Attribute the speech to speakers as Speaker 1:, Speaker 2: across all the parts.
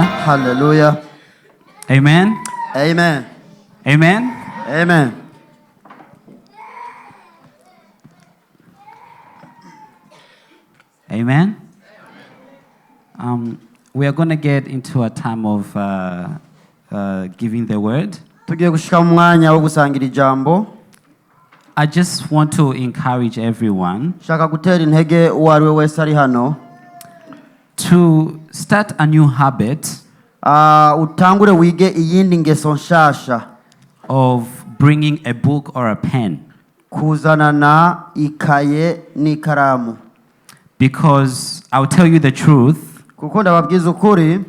Speaker 1: Haleluya.
Speaker 2: Amen.
Speaker 1: Amen.
Speaker 2: Amen.
Speaker 1: Amen.
Speaker 2: Amen. We are going to get into a time of giving the word.
Speaker 1: Tugiye gushika mu mwanya wo gusangira ijambo.
Speaker 2: I just want to encourage everyone
Speaker 1: Nshaka gutera intege uwo ari we wese ari hano
Speaker 2: to start a new habit
Speaker 1: utangure wige iyindi ngeso nshasha
Speaker 2: of bringing a book or a pen.
Speaker 1: Kuzanana ikaye n'ikaramu.
Speaker 2: Because I'll tell you the truth,
Speaker 1: Kuko ndababwiza ukuri,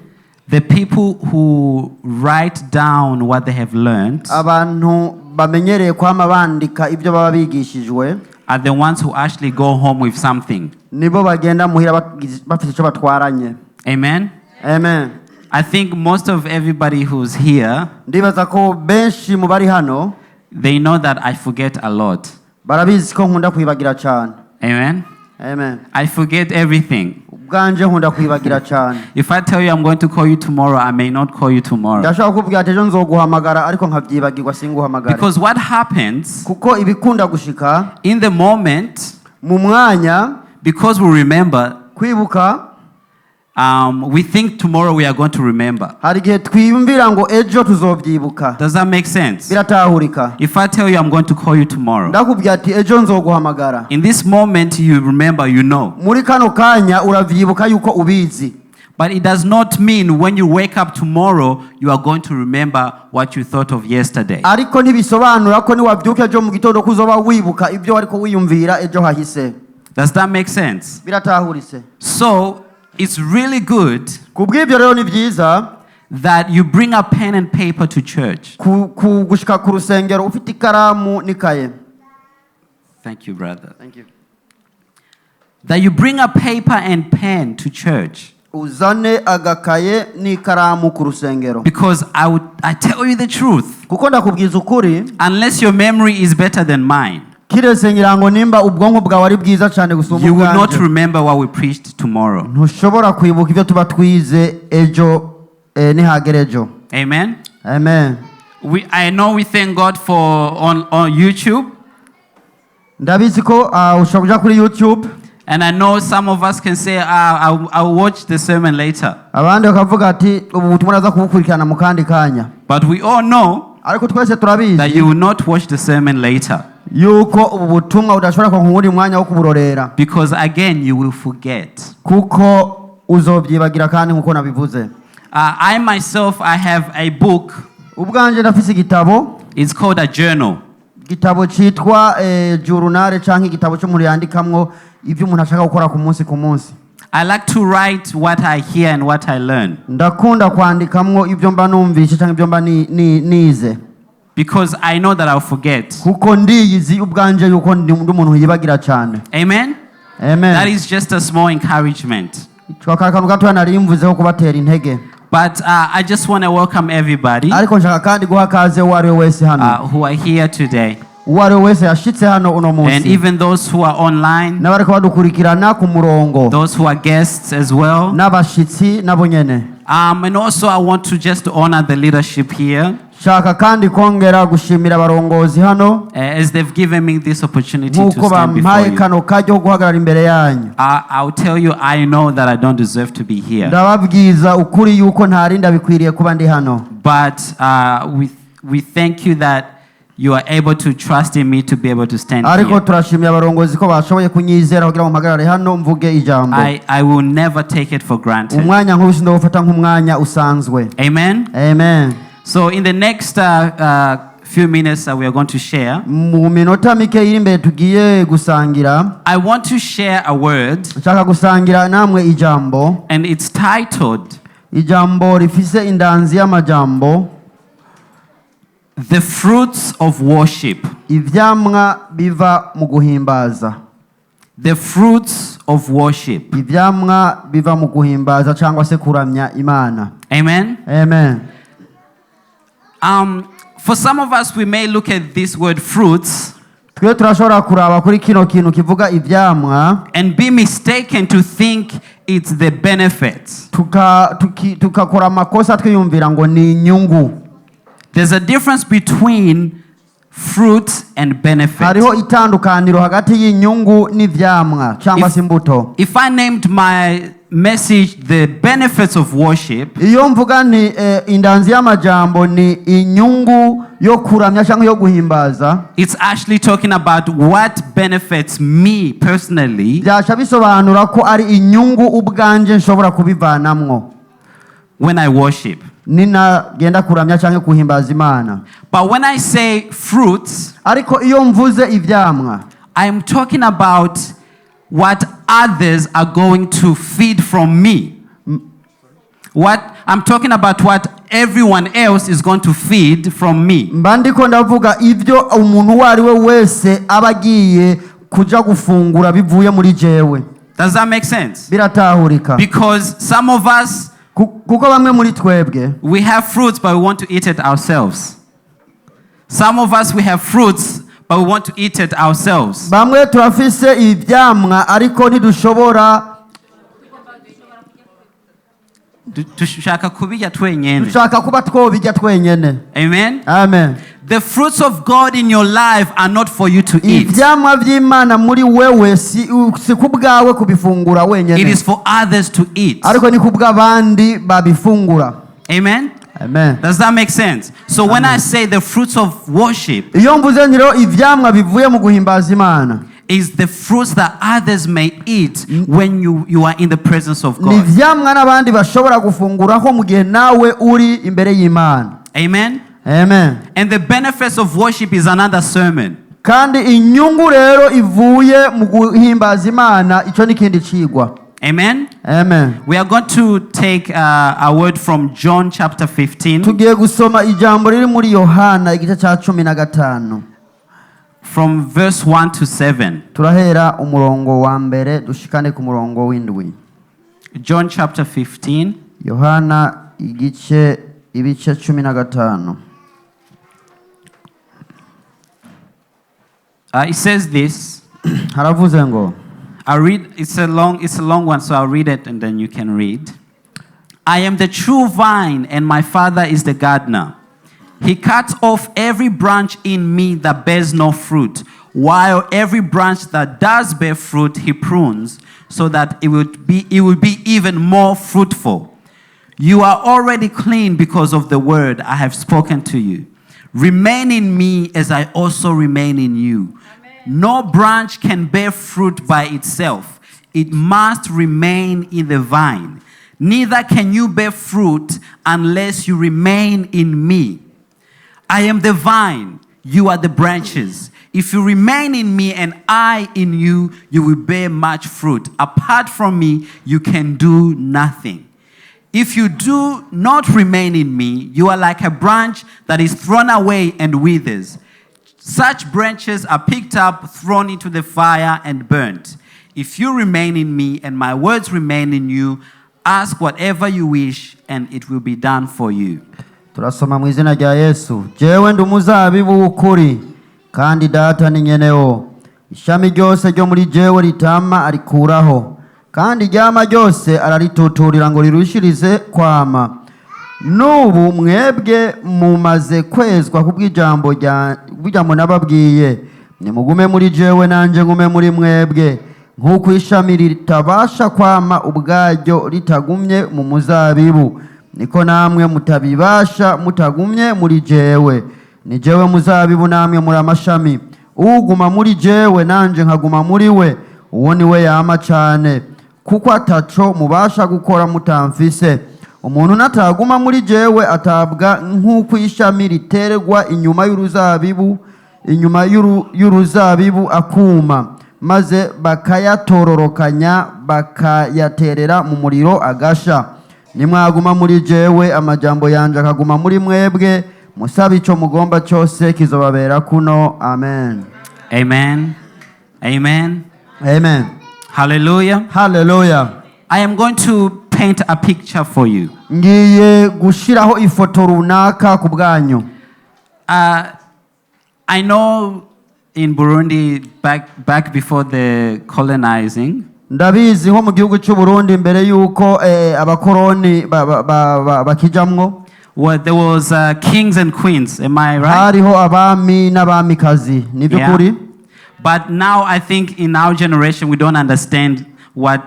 Speaker 2: the people who write down what they have learned
Speaker 1: abantu bamenyereye kwama bandika ibyo baba bigishijwe
Speaker 2: are the ones who actually go home with something.
Speaker 1: Nibo bagenda muhira bafite icyo batwaranye.
Speaker 2: Amen.
Speaker 1: Amen.
Speaker 2: I think most of everybody who's here,
Speaker 1: Ndibaza ko benshi mu bari hano
Speaker 2: they know that I forget a lot.
Speaker 1: Barabizi ko nkunda kwibagira cyane.
Speaker 2: Amen.
Speaker 1: Amen.
Speaker 2: I forget everything.
Speaker 1: Ubwanje nkunda kwibagira cyane.
Speaker 2: If I tell you I'm going to call you tomorrow, I may not call you tomorrow.
Speaker 1: Ndashaka kukubwira ati ejo nzoguhamagara ariko nkabyibagirwa singuhamagare.
Speaker 2: Because what happens
Speaker 1: Kuko ibikunda gushika
Speaker 2: in the moment,
Speaker 1: mu mwanya,
Speaker 2: because we remember,
Speaker 1: kwibuka,
Speaker 2: we think tomorrow we are going to remember.
Speaker 1: Hari igihe twiyumvira ngo ejo tuzobyibuka.
Speaker 2: Does that make sense?
Speaker 1: Biratahurika?
Speaker 2: If I tell you I'm going to call you tomorrow,
Speaker 1: Ndakubwira ati ejo nzoguhamagara,
Speaker 2: in this moment you remember, you know.
Speaker 1: muri kano kanya uravyibuka yuko ubizi.
Speaker 2: But it does not mean when you wake up tomorrow, you are going to remember what you thought of yesterday.
Speaker 1: Ariko ntibisobanura ko niwabyuka ejo mu gitondo ko uzoba wibuka ibyo wariko wiyumvira ejo hahise.
Speaker 2: Does that make sense?
Speaker 1: Biratahuritse?
Speaker 2: So it's really good
Speaker 1: Ku bw'ibyo rero ni byiza
Speaker 2: that you bring a pen and paper to church.
Speaker 1: ku gushika ku rusengero ufite ikaramu n'ikaye.
Speaker 2: Thank you, brother.
Speaker 1: Thank you.
Speaker 2: That you bring a paper and pen to church.
Speaker 1: Uzane agakaye n'ikaramu ku rusengero.
Speaker 2: Because I tell you the truth,
Speaker 1: Kuko ndakubwiza ukuri,
Speaker 2: unless your memory is better than mine,
Speaker 1: kiretse ngira ngo nimba ubwonko bwawe ari bwiza cyane gusumba
Speaker 2: you will not
Speaker 1: ubwanje,
Speaker 2: remember what we preached tomorrow.
Speaker 1: Ntushobora kwibuka ibyo tuba twize ejo nihagera ejo.
Speaker 2: Amen.
Speaker 1: Amen.
Speaker 2: I know we thank God for on YouTube.
Speaker 1: Ndabizi ko ushobora kuja kuri YouTube.
Speaker 2: And I know some of us can say, "Ah, I'll watch the sermon later."
Speaker 1: Abandi bakavuga ati ubu butumwa naza kubukurikirana mu kandi kanya.
Speaker 2: But we all know
Speaker 1: Ariko twese
Speaker 2: that
Speaker 1: turabizi
Speaker 2: you will not watch the sermon later.
Speaker 1: Yuko ubu butumwa udashobora kuronka uwundi mwanya wo kuburorera.
Speaker 2: Because again, you will forget.
Speaker 1: Kuko uzobyibagira kandi nkuko nabivuze.
Speaker 2: I myself, I have a book.
Speaker 1: Ubwanje ndafise igitabo.
Speaker 2: It's called a journal.
Speaker 1: Igitabo cyitwa journal canke igitabo cy'umuntu yandikamwo ibyo umuntu ashaka gukora ku munsi ku munsi.
Speaker 2: I like to write what I hear and what I learn.
Speaker 1: Ndakunda kwandikamwo ibyo mba numvise canke ibyo mba nize.
Speaker 2: Because I know that I'll forget.
Speaker 1: Kuko ndiyizi ubwanje yuko ndi umuntu yibagira cyane.
Speaker 2: Amen?
Speaker 1: Amen.
Speaker 2: That is just a small encouragement.
Speaker 1: Aka kantu gatoya nari mvuzeho kubatera intege.
Speaker 2: But I just want to welcome everybody
Speaker 1: Ariko nshaka kandi guha kaze uwo ari we wese hano,
Speaker 2: who are here today.
Speaker 1: Uwo ari we wese yashitse hano uno
Speaker 2: And
Speaker 1: munsi,
Speaker 2: even those who are online,
Speaker 1: n'abariko badukurikirana ku murongo,
Speaker 2: those who are guests as well.
Speaker 1: N'abashitsi nabo nyene.
Speaker 2: And also, I want to just honor the leadership here
Speaker 1: Nshaka kandi kongera gushimira abarongozi hano
Speaker 2: as they've given me this opportunity to
Speaker 1: nk'uko
Speaker 2: stand before
Speaker 1: bampaye
Speaker 2: you.
Speaker 1: kano kajyo ko guhagarara imbere yanyu.
Speaker 2: I'll tell you, I know that I don't deserve to be here.
Speaker 1: Ndababwiza ukuri yuko ntari ndabikwiriye kuba ndi hano.
Speaker 2: But we thank you that you are able to trust in me to be able to stand
Speaker 1: Ariko
Speaker 2: here.
Speaker 1: turashimiye abarongozi ko bashoboye kunyizera kugira ngo mpagarare hano mvuge ijambo.
Speaker 2: I will never take it for granted.
Speaker 1: Umwanya nk'ubu sindawufata nk'umwanya usanzwe.
Speaker 2: Amen.
Speaker 1: Amen.
Speaker 2: So, in the next few minutes that we are going to share,
Speaker 1: Mu minota mike iri imbere tugiye gusangira,
Speaker 2: I want to share a word,
Speaker 1: nshaka gusangira namwe ijambo,
Speaker 2: and it's titled
Speaker 1: ijambo rifise indanzi y'amajambo
Speaker 2: "The Fruits of Worship."
Speaker 1: Ivyamwa biva mu guhimbaza.
Speaker 2: The Fruits of Worship.
Speaker 1: Ivyamwa biva mu guhimbaza cyangwa se kuramya Imana.
Speaker 2: Amen.
Speaker 1: Amen.
Speaker 2: For some of us, we may look at this word "fruits"
Speaker 1: Twe turashobora kuraba kuri kino kintu kivuga ivyamwa
Speaker 2: and be mistaken to think it's the benefits.
Speaker 1: Tuka- tuki- tukakora amakosa twiyumvira ngo ni inyungu.
Speaker 2: There's a difference between fruit and benefit.
Speaker 1: Hariho itandukaniro hagati y'inyungu n'ivyamwa cyangwa se imbuto.
Speaker 2: If I named my message "The Benefits of Worship,"
Speaker 1: Iyo mvuga ni eh, indanzi y'amajambo ni inyungu yo kuramya cyangwa yo guhimbaza,
Speaker 2: it's actually talking about what benefits me personally
Speaker 1: byasha bisobanura ko ari inyungu ubwanje nshobora kubivanamwo
Speaker 2: when I worship.
Speaker 1: Ninagenda kuramya cyangwa guhimbaza Imana.
Speaker 2: But when I say fruits,
Speaker 1: Ariko iyo mvuze ivyamwa,
Speaker 2: I'm talking about what others are going to feed from me. What I'm talking about, what everyone else is going to feed from me.
Speaker 1: Mba ndiko ndavuga ibyo umuntu uwo ari we wese aba agiye kuja gufungura bivuye muri jewe.
Speaker 2: Does that make sense?
Speaker 1: Biratahurika?
Speaker 2: Because some of us,
Speaker 1: Ku- kuko bamwe muri twebwe,
Speaker 2: we have fruits, but we want to eat it ourselves. Some of us, we have fruits, but we want to eat it ourselves.
Speaker 1: Bamwe turafise ivyamwa ariko ntidushobora
Speaker 2: Dushaka kubirya twenyene.
Speaker 1: Dushaka kuba twobirya twenyene.
Speaker 2: Amen.
Speaker 1: Amen.
Speaker 2: The fruits of God in your life are not for you to eat.
Speaker 1: Ivyamwa vy'Imana muri wewe si, si ku bwawe kubifungura
Speaker 2: It
Speaker 1: wenyene,
Speaker 2: is for others to eat.
Speaker 1: Ariko ni ku bw'abandi babifungura.
Speaker 2: Amen.
Speaker 1: Amen.
Speaker 2: Does that make sense? So when I say the fruits of worship
Speaker 1: Iyo mvuze nti rero ivyamwa bivuye mu guhimbaza Imana,
Speaker 2: is the fruits that others may eat when you are in the presence of
Speaker 1: ni
Speaker 2: God.
Speaker 1: ivyamwa n'abandi bashobora gufunguraho mu gihe nawe uri imbere y'Imana.
Speaker 2: Amen.
Speaker 1: Amen.
Speaker 2: And the benefits of worship is another sermon.
Speaker 1: Kandi inyungu rero ivuye mu guhimbaza Imana icyo ni ikindi cigwa.
Speaker 2: Amen.
Speaker 1: Amen.
Speaker 2: We are going to take a word from John chapter 15,
Speaker 1: Tugiye gusoma ijambo riri muri Yohana igice cya 15,
Speaker 2: from verse 1 to 7.
Speaker 1: Turahera umurongo wa mbere dushikane ku murongo w'indwi.
Speaker 2: John chapter 15,
Speaker 1: Yohana igice ibice 15.
Speaker 2: It says this.
Speaker 1: Haravuze ngo,
Speaker 2: I read, it's a long one, so I'll read it and then you can read. "I am the true vine, and my Father is the gardener. He cuts off every branch in me that bears no fruit, while every branch that does bear fruit he prunes, so that it will be even more fruitful. You are already clean because of the word I have spoken to you. Remain in me as I also remain in you. No branch can bear fruit by itself, it must remain in the vine. Neither can you bear fruit unless you remain in me. I am the vine, you are the branches. If you remain in me and I in you, you will bear much fruit. Apart from me, you can do nothing. If you do not remain in me, you are like a branch that is thrown away and withers. Such branches are picked up, thrown into the fire, and burnt. If you remain in me and my words remain in you, ask whatever you wish and it will be done for you."
Speaker 1: Turasoma mu izina rya Yesu. Jewe ndi umuzabibu w'ukuri kandi Data ni nyenewo. Ishami ryose ryo muri jewe ritama arikuraho, kandi iryama ryose ararituturira ngo rirushirize kwama. N'ubu mwebwe mumaze kwezwa kubw'ijambo rya- kubw'ijambo nababwiye. Nimugume muri jewe nanjye ngume muri mwebwe. Nk'uko ishami ritabasha kwama ubwaryo ritagumye mu muzabibu, niko namwe mutabibasha mutagumye muri jewe. Ni jewe muzabibu namwe muri amashami. Uguma muri jewe nanje nkaguma muri we, uwo ni we yama cane, kuko ataco mubasha gukora mutamfise. Umuntu nataguma muri jewe atabwa nk'uko ishami riterwa inyuma y'uruzabibu inyuma y'uru- y'uruzabibu akuma, maze bakayatororokanya bakayaterera mu muriro agasha. Nimwaguma muri jewe amajambo yanje akaguma muri mwebwe, musabe ico mugomba cyose kizobabera kuno. Amen.
Speaker 2: Amen. Amen.
Speaker 1: Amen.
Speaker 2: Hallelujah.
Speaker 1: Haleluya.
Speaker 2: I am going to paint a picture for you.
Speaker 1: Ngiye gushiraho ifoto runaka ku bwanyu.
Speaker 2: I know in Burundi back before the colonizing,
Speaker 1: Ndabizi nko mu gihugu cy'u Burundi mbere y'uko abakoroni bakijamwo,
Speaker 2: well, there was kings and queens. Am I right?
Speaker 1: Hariho abami n'abamikazi, ni by'ukuri.
Speaker 2: But now I think in our generation we don't understand what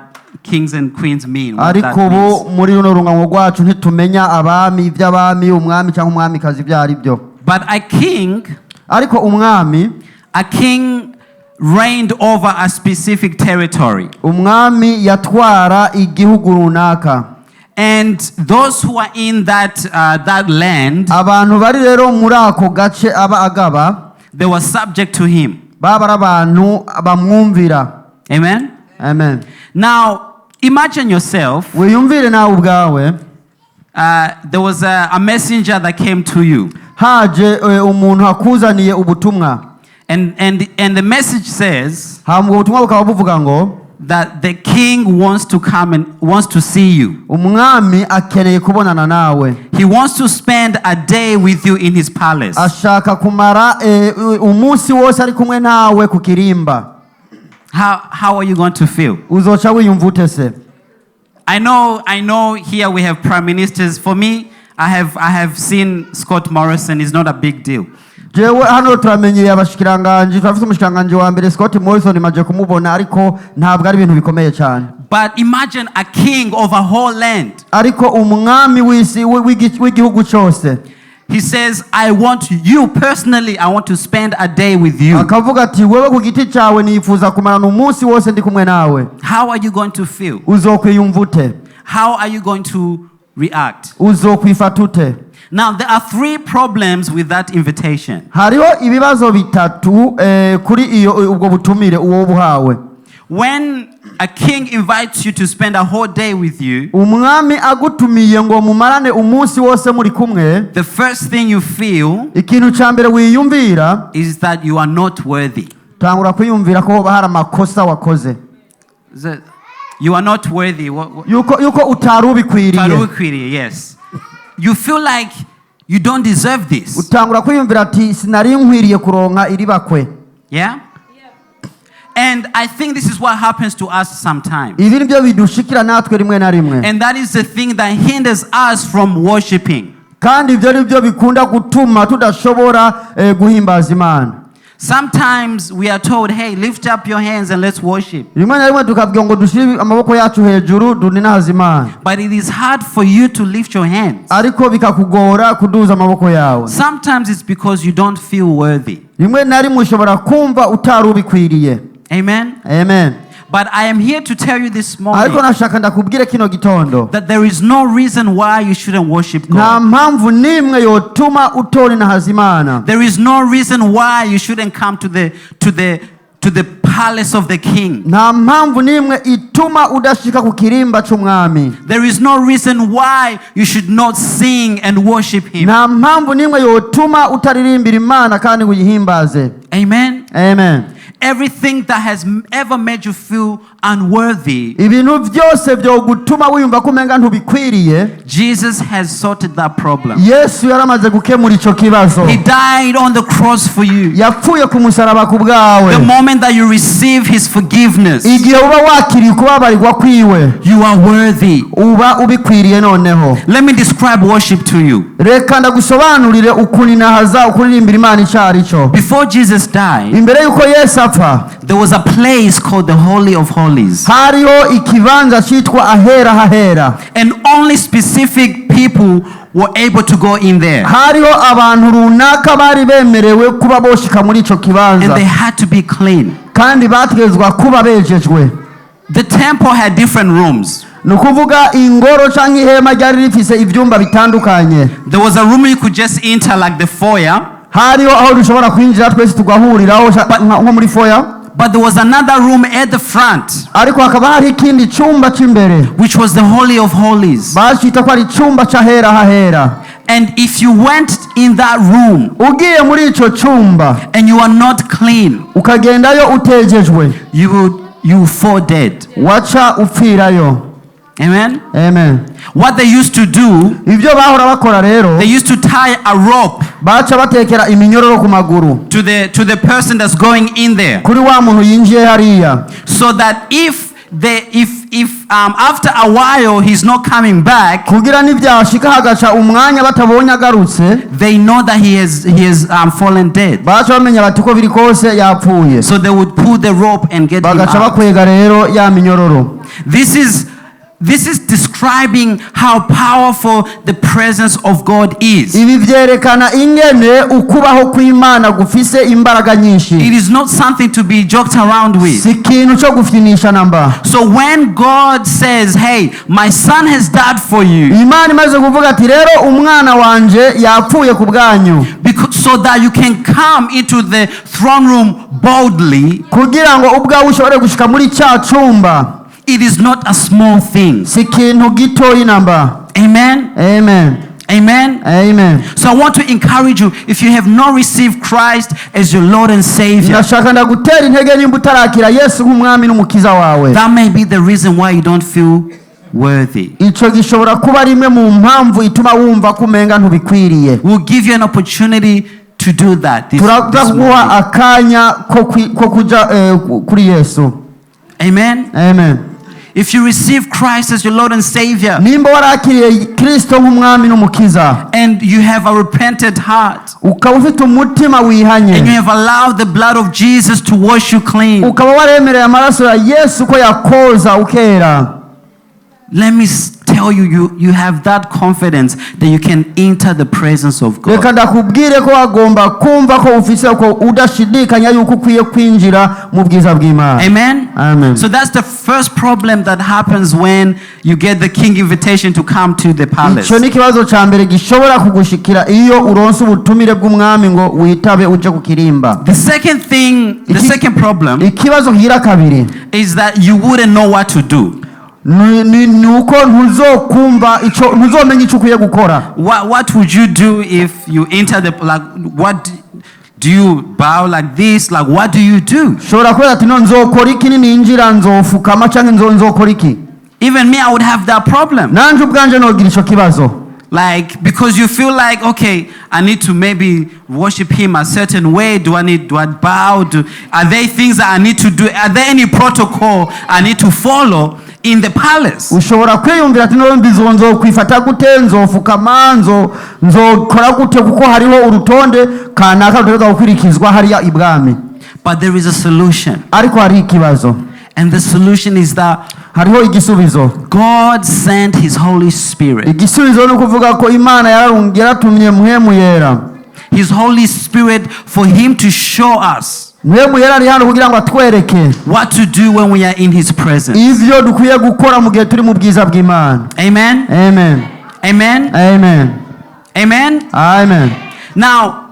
Speaker 2: kings and queens mean, what that
Speaker 1: Ariko ubu
Speaker 2: means.
Speaker 1: muri runo rungano rwacu ntitumenya abami iby'abami, umwami cyangwa umwamikazi ibyo ari byo.
Speaker 2: But a king,
Speaker 1: Ariko umwami,
Speaker 2: a king reigned over a specific territory.
Speaker 1: Umwami yatwara igihugu runaka.
Speaker 2: And those who are in that land,
Speaker 1: Abantu bari rero muri ako gace aba agaba,
Speaker 2: they were subject to him.
Speaker 1: Baba ari abantu bamwumvira.
Speaker 2: Amen?
Speaker 1: Amen.
Speaker 2: Now, imagine yourself,
Speaker 1: Wiyumvire nawe ubwawe,
Speaker 2: there was a messenger that came to you.
Speaker 1: Haje umuntu akuzaniye ubutumwa.
Speaker 2: And the message says
Speaker 1: Hama ubwo butumwa bukaba buvuga ngo
Speaker 2: that the king wants to come and wants to see you.
Speaker 1: Umwami akeneye kubonana nawe.
Speaker 2: He wants to spend a day with you in his palace.
Speaker 1: Ashaka kumara umunsi wose ari kumwe nawe ku kirimba.
Speaker 2: How are you going to feel?
Speaker 1: Uzoca wiyumva ute se?
Speaker 2: I know here we have prime ministers. For me, I have seen Scott Morrison. It's not a big deal.
Speaker 1: Jewe hano turamenyereye abashikiranganji, turafite umushikiranganji wa mbere Scott Morrison, maje kumubona, ariko ntabwo ari ibintu bikomeye cyane.
Speaker 2: But imagine a king of a whole land.
Speaker 1: Ariko umwami w'isi w'igihugu cyose,
Speaker 2: He says, "I want you personally, I want to spend a day with you."
Speaker 1: akavuga ati wewe ku giti cyawe nifuza kumarana umunsi wose ndi kumwe nawe.
Speaker 2: How are you going to feel?
Speaker 1: Uzokwiyumva ute?
Speaker 2: How are you going to react?
Speaker 1: Uzokwifata ute?
Speaker 2: Now, there are three problems with that invitation.
Speaker 1: Hariho ibibazo bitatu kuri iyo ubwo butumire uwo buhawe.
Speaker 2: When a king invites you to spend a whole day with you,
Speaker 1: Umwami agutumiye ngo mumarane umunsi wose muri kumwe,
Speaker 2: the first thing you feel
Speaker 1: ikintu cya mbere wiyumvira,
Speaker 2: is that you are not worthy.
Speaker 1: Tangura kwiyumvira ko hoba hari amakosa wakoze.
Speaker 2: You are not worthy. What?
Speaker 1: Yuko utari ubikwiriye.
Speaker 2: Tarukwiriye, yes. You feel like you don't deserve this.
Speaker 1: Utangura kwiyumvira ati sinari nkwiriye kuronka iri bakwe.
Speaker 2: Yeah? And I think this is what happens to us sometimes.
Speaker 1: Ibi nibyo bidushikira natwe rimwe na rimwe.
Speaker 2: And that is the thing that hinders us from worshiping.
Speaker 1: Kandi ibyo ni byo bikunda gutuma tudashobora guhimbaza Imana.
Speaker 2: Sometimes we are told, "Hey, lift up your hands and let's worship."
Speaker 1: Rimwe na rimwe tukabwira ngo dushyire amaboko yacu hejuru duninahaze Imana.
Speaker 2: But it is hard for you to lift your hands.
Speaker 1: Ariko bikakugora kuduza amaboko yawe.
Speaker 2: Sometimes it's because you don't feel worthy.
Speaker 1: Rimwe na rimwe ushobora kumva utari ubikwiriye.
Speaker 2: Amen?
Speaker 1: Amen.
Speaker 2: But I am here to tell you this morning
Speaker 1: Ariko nashaka ndakubwire kino gitondo
Speaker 2: that there is no reason why you shouldn't worship
Speaker 1: nta
Speaker 2: God.
Speaker 1: mpamvu n'imwe yotuma utorinahaza Imana.
Speaker 2: There is no reason why you shouldn't come to the palace of the king.
Speaker 1: Nta mpamvu n'imwe ituma udashika ku kirimba c'umwami.
Speaker 2: There is no reason why you should not sing and worship him.
Speaker 1: Nta mpamvu n'imwe yotuma utaririmbira Imana kandi ngo uyihimbaze.
Speaker 2: Amen.
Speaker 1: Amen.
Speaker 2: Everything that has ever made you feel unworthy,
Speaker 1: Ibintu byose byogutuma wiyumva ko umenga ntubikwiriye,
Speaker 2: Jesus has sorted that problem.
Speaker 1: Yesu yaramaze gukemura ico kibazo.
Speaker 2: He died on the cross for you.
Speaker 1: Yapfuye ku musaraba ku bwawe.
Speaker 2: The moment that you receive his forgiveness,
Speaker 1: Igihe uba wakiriye ukubabarirwa kwiwe,
Speaker 2: you are worthy.
Speaker 1: Uba ubikwiriye noneho.
Speaker 2: Let me describe worship to you.
Speaker 1: Reka ndagusobanurire ukuninahaza ukuririmbira Imana icyo ari cyo.
Speaker 2: Before Jesus died,
Speaker 1: Imbere y'uko Yesu apfa,
Speaker 2: there was a place called the Holy of Holies.
Speaker 1: Hariho ikibanza cyitwa ahera hahera.
Speaker 2: And only specific people were able to go in there.
Speaker 1: Hariho abantu runaka bari bemerewe kuba boshika muri ico kibanza.
Speaker 2: And they had to be clean.
Speaker 1: Kandi bategerezwa kuba bejejwe.
Speaker 2: The temple had different rooms.
Speaker 1: Ni ukuvuga ingoro cyangwa ihema ryari rifise ibyumba bitandukanye.
Speaker 2: There was a room you could just enter, like the foyer.
Speaker 1: Hariho aho dushobora kwinjira twese tugahuriraho nko muri foyer.
Speaker 2: But there was another room at the front,
Speaker 1: Ariko hakaba hari ikindi cyumba cy'imbere,
Speaker 2: which was the Holy of Holies.
Speaker 1: bacita ko ari icyumba cy'ahera hahera.
Speaker 2: And if you went in that room
Speaker 1: Ugiye muri icyo cyumba
Speaker 2: and you are not clean,
Speaker 1: ukagendayo utejejwe,
Speaker 2: you would fall dead.
Speaker 1: Waca upfirayo.
Speaker 2: Amen.
Speaker 1: Amen.
Speaker 2: What they used to do,
Speaker 1: Ibyo bahora bakora rero,
Speaker 2: they used to tie a rope
Speaker 1: baca batekera iminyororo ku maguru
Speaker 2: to the person that's going in there,
Speaker 1: kuri wa muntu yinjiye hariya,
Speaker 2: so that if they if after a while he's not coming back,
Speaker 1: kugira nibyashika hagaca umwanya batabonye agarutse,
Speaker 2: they know that he has fallen dead.
Speaker 1: Baca bamenya bati ko biri kose yapfuye.
Speaker 2: So they would pull the rope and get him
Speaker 1: Bagaca
Speaker 2: out.
Speaker 1: bakwega rero ya minyororo.
Speaker 2: This is describing how powerful the presence of God is.
Speaker 1: Ibi byerekana ingene ukubaho kw'Imana gufise imbaraga nyinshi.
Speaker 2: It is not something to be joked around with.
Speaker 1: Si ikintu cyo gufyinisha namba.
Speaker 2: So when God says, "Hey, my son has died for you,"
Speaker 1: Imana imaze kuvuga ati rero umwana wanje yapfuye ku bwanyu,
Speaker 2: because, so that you can come into the throne room boldly,
Speaker 1: kugira ngo ubwawe ushobore gushika muri cya cumba,
Speaker 2: it is not a small thing.
Speaker 1: Si ikintu gitoyi namba.
Speaker 2: Amen.
Speaker 1: Amen.
Speaker 2: Amen.
Speaker 1: Amen.
Speaker 2: So I want to encourage you, if you have not received Christ as your Lord and Savior,
Speaker 1: Ndashaka ndagutera intege nimba utarakira Yesu nk'umwami n'umukiza wawe,
Speaker 2: that may be the reason why you don't feel worthy.
Speaker 1: Ico gishobora kuba rimwe mu mpamvu ituma wumva ko umenga ntubikwiriye.
Speaker 2: We'll give you an opportunity to do that
Speaker 1: Turaza
Speaker 2: this
Speaker 1: kuguha
Speaker 2: morning.
Speaker 1: Akanya ko ko kuja kuri Yesu.
Speaker 2: Amen.
Speaker 1: Amen.
Speaker 2: If you receive Christ as your Lord and Savior
Speaker 1: Nimba warakiriye Kristo nk'umwami n'umukiza,
Speaker 2: and you have a repentant heart
Speaker 1: ukaba ufite umutima
Speaker 2: and you
Speaker 1: wihanye,
Speaker 2: have allowed the blood of Jesus to wash you clean,
Speaker 1: ukaba waremereye amaraso ya Yesu ko yakoza ukera,
Speaker 2: let me tell you, you have that confidence that you can enter the presence of
Speaker 1: reka
Speaker 2: God.
Speaker 1: Ndakubwire ko wagomba kumva ko ufise ko udashidikanya yuko ukwiye kwinjira mu bwiza bw'Imana.
Speaker 2: Amen?
Speaker 1: Amen.
Speaker 2: So that's the first problem that happens when you get the king invitation to come to the palace.
Speaker 1: Icyo ni ikibazo cya mbere gishobora kugushikira iyo uronse ubutumire bw'umwami ngo witabe uje ku kirimba.
Speaker 2: The second thing, the second problem
Speaker 1: Ikibazo kigira kabiri
Speaker 2: is that you wouldn't know what to do.
Speaker 1: ni uko ntuzokumva ico, ntuzomenya icyo ukwiye gukora.
Speaker 2: What would you do if you enter the, like, what do you bow like this? Like, what do you do?
Speaker 1: Ushobora kubera ati no nzokora iki ninjira, nzofukama cyangwa nzokora iki?
Speaker 2: Even me, I would have that problem.
Speaker 1: Nanje ubwanje nogira ico kibazo.
Speaker 2: Like, because you feel like, okay, I need to maybe worship him a certain way. Do I bow? Are there things that I need to do? Are there any protocol I need to follow in the palace?
Speaker 1: Ushobora kwiyumvira ati no mbizo nzokwifata gute, nzofukama, nzokora gute, kuko hariho urutonde kanaka rutegerezwa gukurikizwa hariya ibwami.
Speaker 2: But there is a solution.
Speaker 1: Ariko hari ikibazo.
Speaker 2: And the solution is that
Speaker 1: Hariho igisubizo.
Speaker 2: God sent his Holy Spirit.
Speaker 1: Igisubizo ni ukuvuga ko Imana yaratumye Mpwemu Yera.
Speaker 2: His Holy Spirit for him to show us
Speaker 1: Mpwemu Yera ari hano kugira ngo atwereke
Speaker 2: what to do when we are in his presence.
Speaker 1: ivyo dukwiye gukora mu gihe turi mu bwiza bw'Imana.
Speaker 2: Amen.
Speaker 1: Amen.
Speaker 2: Amen.
Speaker 1: Amen.
Speaker 2: Amen.
Speaker 1: Amen.
Speaker 2: Now,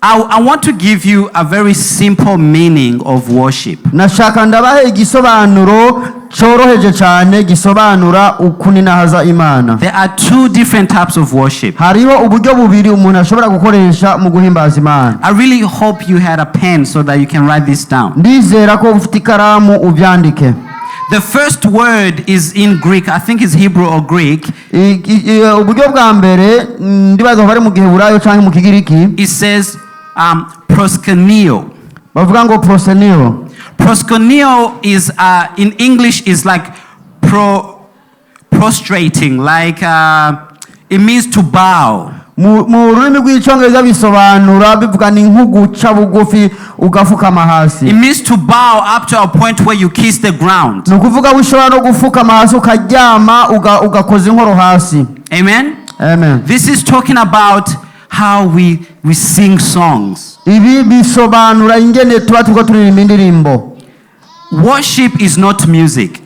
Speaker 2: I want to give you a very simple meaning of worship.
Speaker 1: Nashaka ndabahe igisobanuro cyoroheje cyane gisobanura ukuninahaza Imana.
Speaker 2: There are two different types of worship.
Speaker 1: Hariho uburyo bubiri umuntu ashobora gukoresha mu guhimbaza Imana.
Speaker 2: I really hope you had a pen so that you can write this down.
Speaker 1: Ndizera ko ufite ikaramu ubyandike.
Speaker 2: The first word is in Greek. I think it's Hebrew or Greek.
Speaker 1: Uburyo bwa mbere ndibaza ko bari mu Giheburayo cyangwa mu Kigiriki.
Speaker 2: It says proskuneo.
Speaker 1: Bavuga ngo proskuneo.
Speaker 2: Proskuneo is in English is like prostrating, like it means to bow.
Speaker 1: Mu rurimi rw'Icyongereza bisobanura bivuga ni nko guca bugufi ugafukama hasi.
Speaker 2: It means to bow up to a point where you kiss the ground.
Speaker 1: Ni ukuvuga ushobora no gufukama hasi ukaryama ugakoza inkoro hasi.
Speaker 2: Amen.
Speaker 1: Amen.
Speaker 2: This is talking about how we sing songs.
Speaker 1: Ibi bisobanura ingene tuba turiko turirimba indirimbo.
Speaker 2: Worship is not music.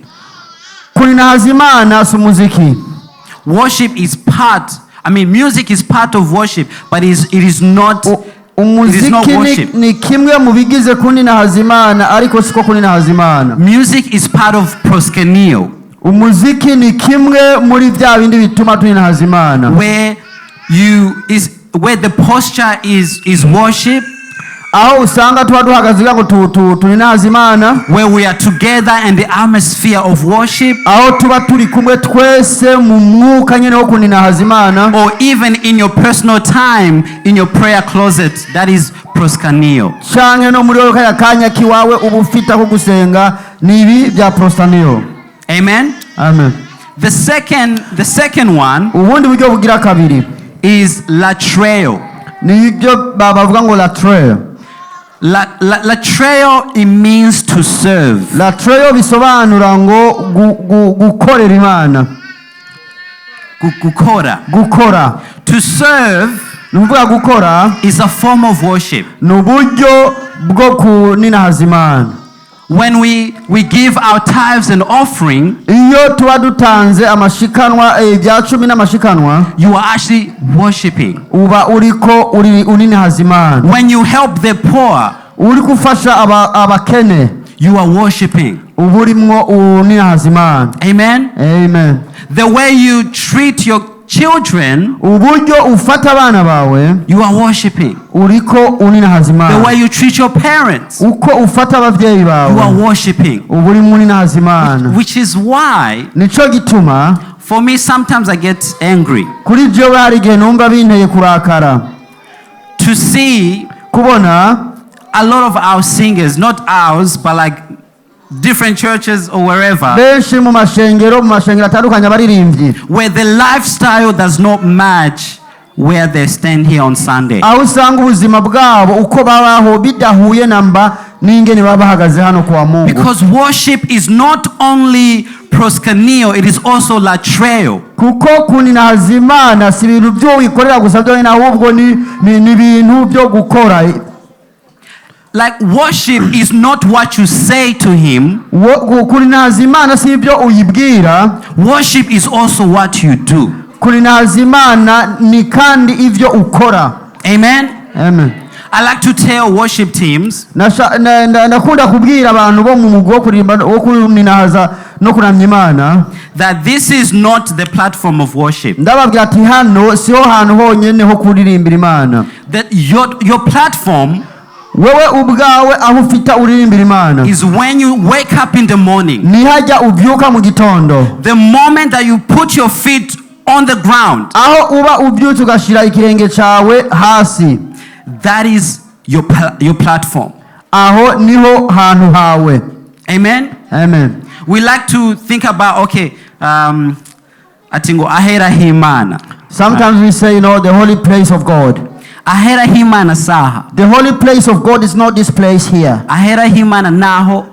Speaker 1: Kuninahaza Imana si umuziki.
Speaker 2: Worship is part, I mean, music is part of worship, but it is not, it is not
Speaker 1: Umuziki ni,
Speaker 2: worship.
Speaker 1: Ni kimwe mu bigize kuninahaza Imana ariko siko kuninahaza Imana.
Speaker 2: Music is part of proskuneo,
Speaker 1: Umuziki ni kimwe muri bya bindi bituma tuninahaza Imana,
Speaker 2: where you is where the posture is worship,
Speaker 1: Aho usanga tuba duhagaze kugira ngo tuninaze Imana,
Speaker 2: where we are together in the atmosphere of worship,
Speaker 1: aho tuba turi kumwe twese mu mwuka nyine wo kuninahaza Imana,
Speaker 2: or even in your personal time in your prayer closet, that is proskuneo.
Speaker 1: Canke no muri wowe kaya kanya kiwawe uba ufite ako gusenga, ni ibi bya proskuneo.
Speaker 2: Amen.
Speaker 1: Amen.
Speaker 2: The second one
Speaker 1: Ubundi buryo bugira kabiri
Speaker 2: is latreo.
Speaker 1: Ni ibyo bavuga ngo latreo.
Speaker 2: Latreo, it means to serve.
Speaker 1: Latreo bisobanura ngo gukorera Imana.
Speaker 2: Gukora.
Speaker 1: Gukora.
Speaker 2: To serve
Speaker 1: Ni ukuvuga gukora
Speaker 2: is a form of worship.
Speaker 1: Ni uburyo bwo kuninahaza Imana.
Speaker 2: When we give our tithes and offering,
Speaker 1: Iyo tuba dutanze amashikanwa, ibya cumi n'amashikanwa,
Speaker 2: you are actually worshiping.
Speaker 1: Uba uriko uri uninahaza Imana.
Speaker 2: When you help the poor,
Speaker 1: Uri gufasha abakene,
Speaker 2: you are worshiping.
Speaker 1: Uba urimwo uninahaza Imana.
Speaker 2: Amen.
Speaker 1: Amen.
Speaker 2: The way you treat your children,
Speaker 1: Uburyo ufata abana bawe,
Speaker 2: you are worshiping.
Speaker 1: Uriko uninahaza
Speaker 2: The
Speaker 1: Imana.
Speaker 2: way you treat your parents,
Speaker 1: Uko ufata ababyeyi
Speaker 2: you
Speaker 1: bawe,
Speaker 2: are worshiping.
Speaker 1: Uba urimo uninahaza Imana.
Speaker 2: Which is why,
Speaker 1: Nico gituma,
Speaker 2: for me, sometimes I get angry
Speaker 1: kuri jewe hari igihe numva binteye kurakara
Speaker 2: to see
Speaker 1: kubona
Speaker 2: a lot of our singers, not ours, but like different churches or wherever,
Speaker 1: benshi mu mashengero atandukanye abaririmbyi,
Speaker 2: where the lifestyle does not match where they stand here on Sunday.
Speaker 1: Aho usanga ubuzima bwabo uko babaho bidahuye na mba n'ingene baba bahagaze hano kwa Mungu.
Speaker 2: Because worship is not only proskuneo, it is also latreo.
Speaker 1: Kuko kuninahaza Imana si ibintu byo wikorera gusa byonyine, ahubwo ni ibintu byo gukora.
Speaker 2: Like, worship is not what you say to him,
Speaker 1: Kuninahaza Imana si ibyo uyibwira,
Speaker 2: worship is also what you do.
Speaker 1: Kuninahaza Imana ni kandi ibyo ukora.
Speaker 2: Amen.
Speaker 1: Amen.
Speaker 2: I like to tell worship teams
Speaker 1: Ndakunda kubwira abantu bo mu mugwi wo kuririmba, wo kuninahaza no kuramya Imana,
Speaker 2: that this is not the platform of worship.
Speaker 1: Ndababwira ati hano siho hantu honyine ho kuririmbira Imana.
Speaker 2: That your platform
Speaker 1: Wewe ubwawe aho ufite uririmbira Imana
Speaker 2: is when you wake up in the morning.
Speaker 1: Nihajya ubyuka mu gitondo.
Speaker 2: The moment that you put your feet on the ground,
Speaker 1: Aho uba ubyutse ugashyira ikirenge cyawe hasi,
Speaker 2: that is your platform.
Speaker 1: Aho niho hantu hawe.
Speaker 2: Amen.
Speaker 1: Amen.
Speaker 2: We like to think about, okay, ati ngo ahera h'Imana.
Speaker 1: Sometimes we say, the holy place of God.
Speaker 2: Ahera h'Imana saha.
Speaker 1: The holy place of God is not this place here.
Speaker 2: Ahera h'Imana naho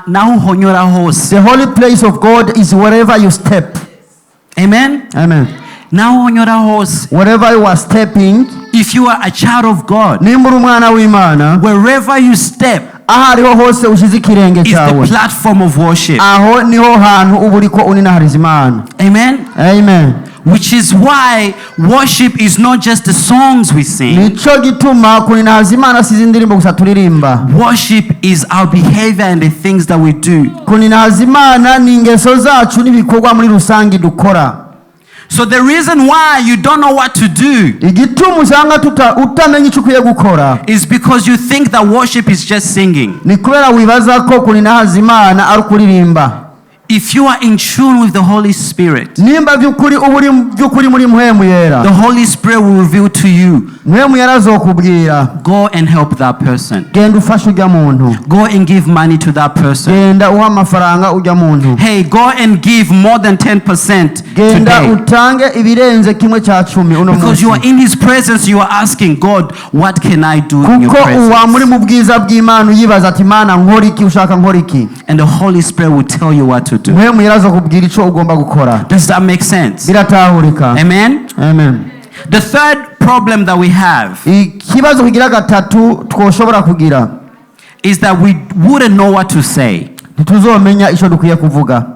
Speaker 2: naho uhonyora hose.
Speaker 1: The holy place of God is wherever you step.
Speaker 2: Amen.
Speaker 1: Amen.
Speaker 2: Naho uhonyora hose.
Speaker 1: Wherever you are stepping,
Speaker 2: If you are a child of God,
Speaker 1: nimba uri umwana w'Imana,
Speaker 2: wherever you step
Speaker 1: aho ariho hose ushyize ikirenge
Speaker 2: is the
Speaker 1: cyawe,
Speaker 2: platform of worship.
Speaker 1: Aho niho hantu uba uriko uninahariza Imana.
Speaker 2: Amen.
Speaker 1: Amen.
Speaker 2: Which is why worship is not just the songs we sing.
Speaker 1: Nico gituma kuninahaza Imana si izi ndirimbo gusa turirimba.
Speaker 2: Worship is our behavior and the things that we do.
Speaker 1: Kuninahaza Imana ni ingeso zacu n'ibikorwa muri rusange dukora.
Speaker 2: So the reason why you don't know what to do
Speaker 1: Igituma usanga utamenya icyo ukwiye gukora
Speaker 2: is because you think that worship is just singing.
Speaker 1: Ni kubera wibaza ko kuninahaza Imana ari ukuririmba.
Speaker 2: If you are in tune with the Holy Spirit,
Speaker 1: Nimba by'ukuri uba uri by'ukuri muri Mpwemu Yera,
Speaker 2: the Holy Spirit will reveal to you,
Speaker 1: Mpwemu Yera azokubwira,
Speaker 2: go and help that person.
Speaker 1: Genda ufashe ujya muntu.
Speaker 2: Go and give money to that person.
Speaker 1: Genda uha amafaranga ujya muntu.
Speaker 2: Hey, go and give more than 10%
Speaker 1: Genda
Speaker 2: today.
Speaker 1: Utange ibirenze kimwe cya cumi uno
Speaker 2: Because you
Speaker 1: munsi.
Speaker 2: are in His presence, you are asking God, "What can I do in your
Speaker 1: Kuko uba muri
Speaker 2: presence?"
Speaker 1: mu bwiza bw'Imana uyibaza ati Imana nkora iki, ushaka nkora iki?
Speaker 2: And the Holy Spirit will tell you what to do.
Speaker 1: Mpwemu Yera azokubwira icyo ugomba gukora.
Speaker 2: Does that make sense?
Speaker 1: Biratahurika?
Speaker 2: Amen.
Speaker 1: Amen.
Speaker 2: The third problem that we have
Speaker 1: Ikibazo kigira gatatu twoshobora kugira
Speaker 2: is that we wouldn't know what to say.
Speaker 1: Ntituzomenya icyo dukwiye kuvuga.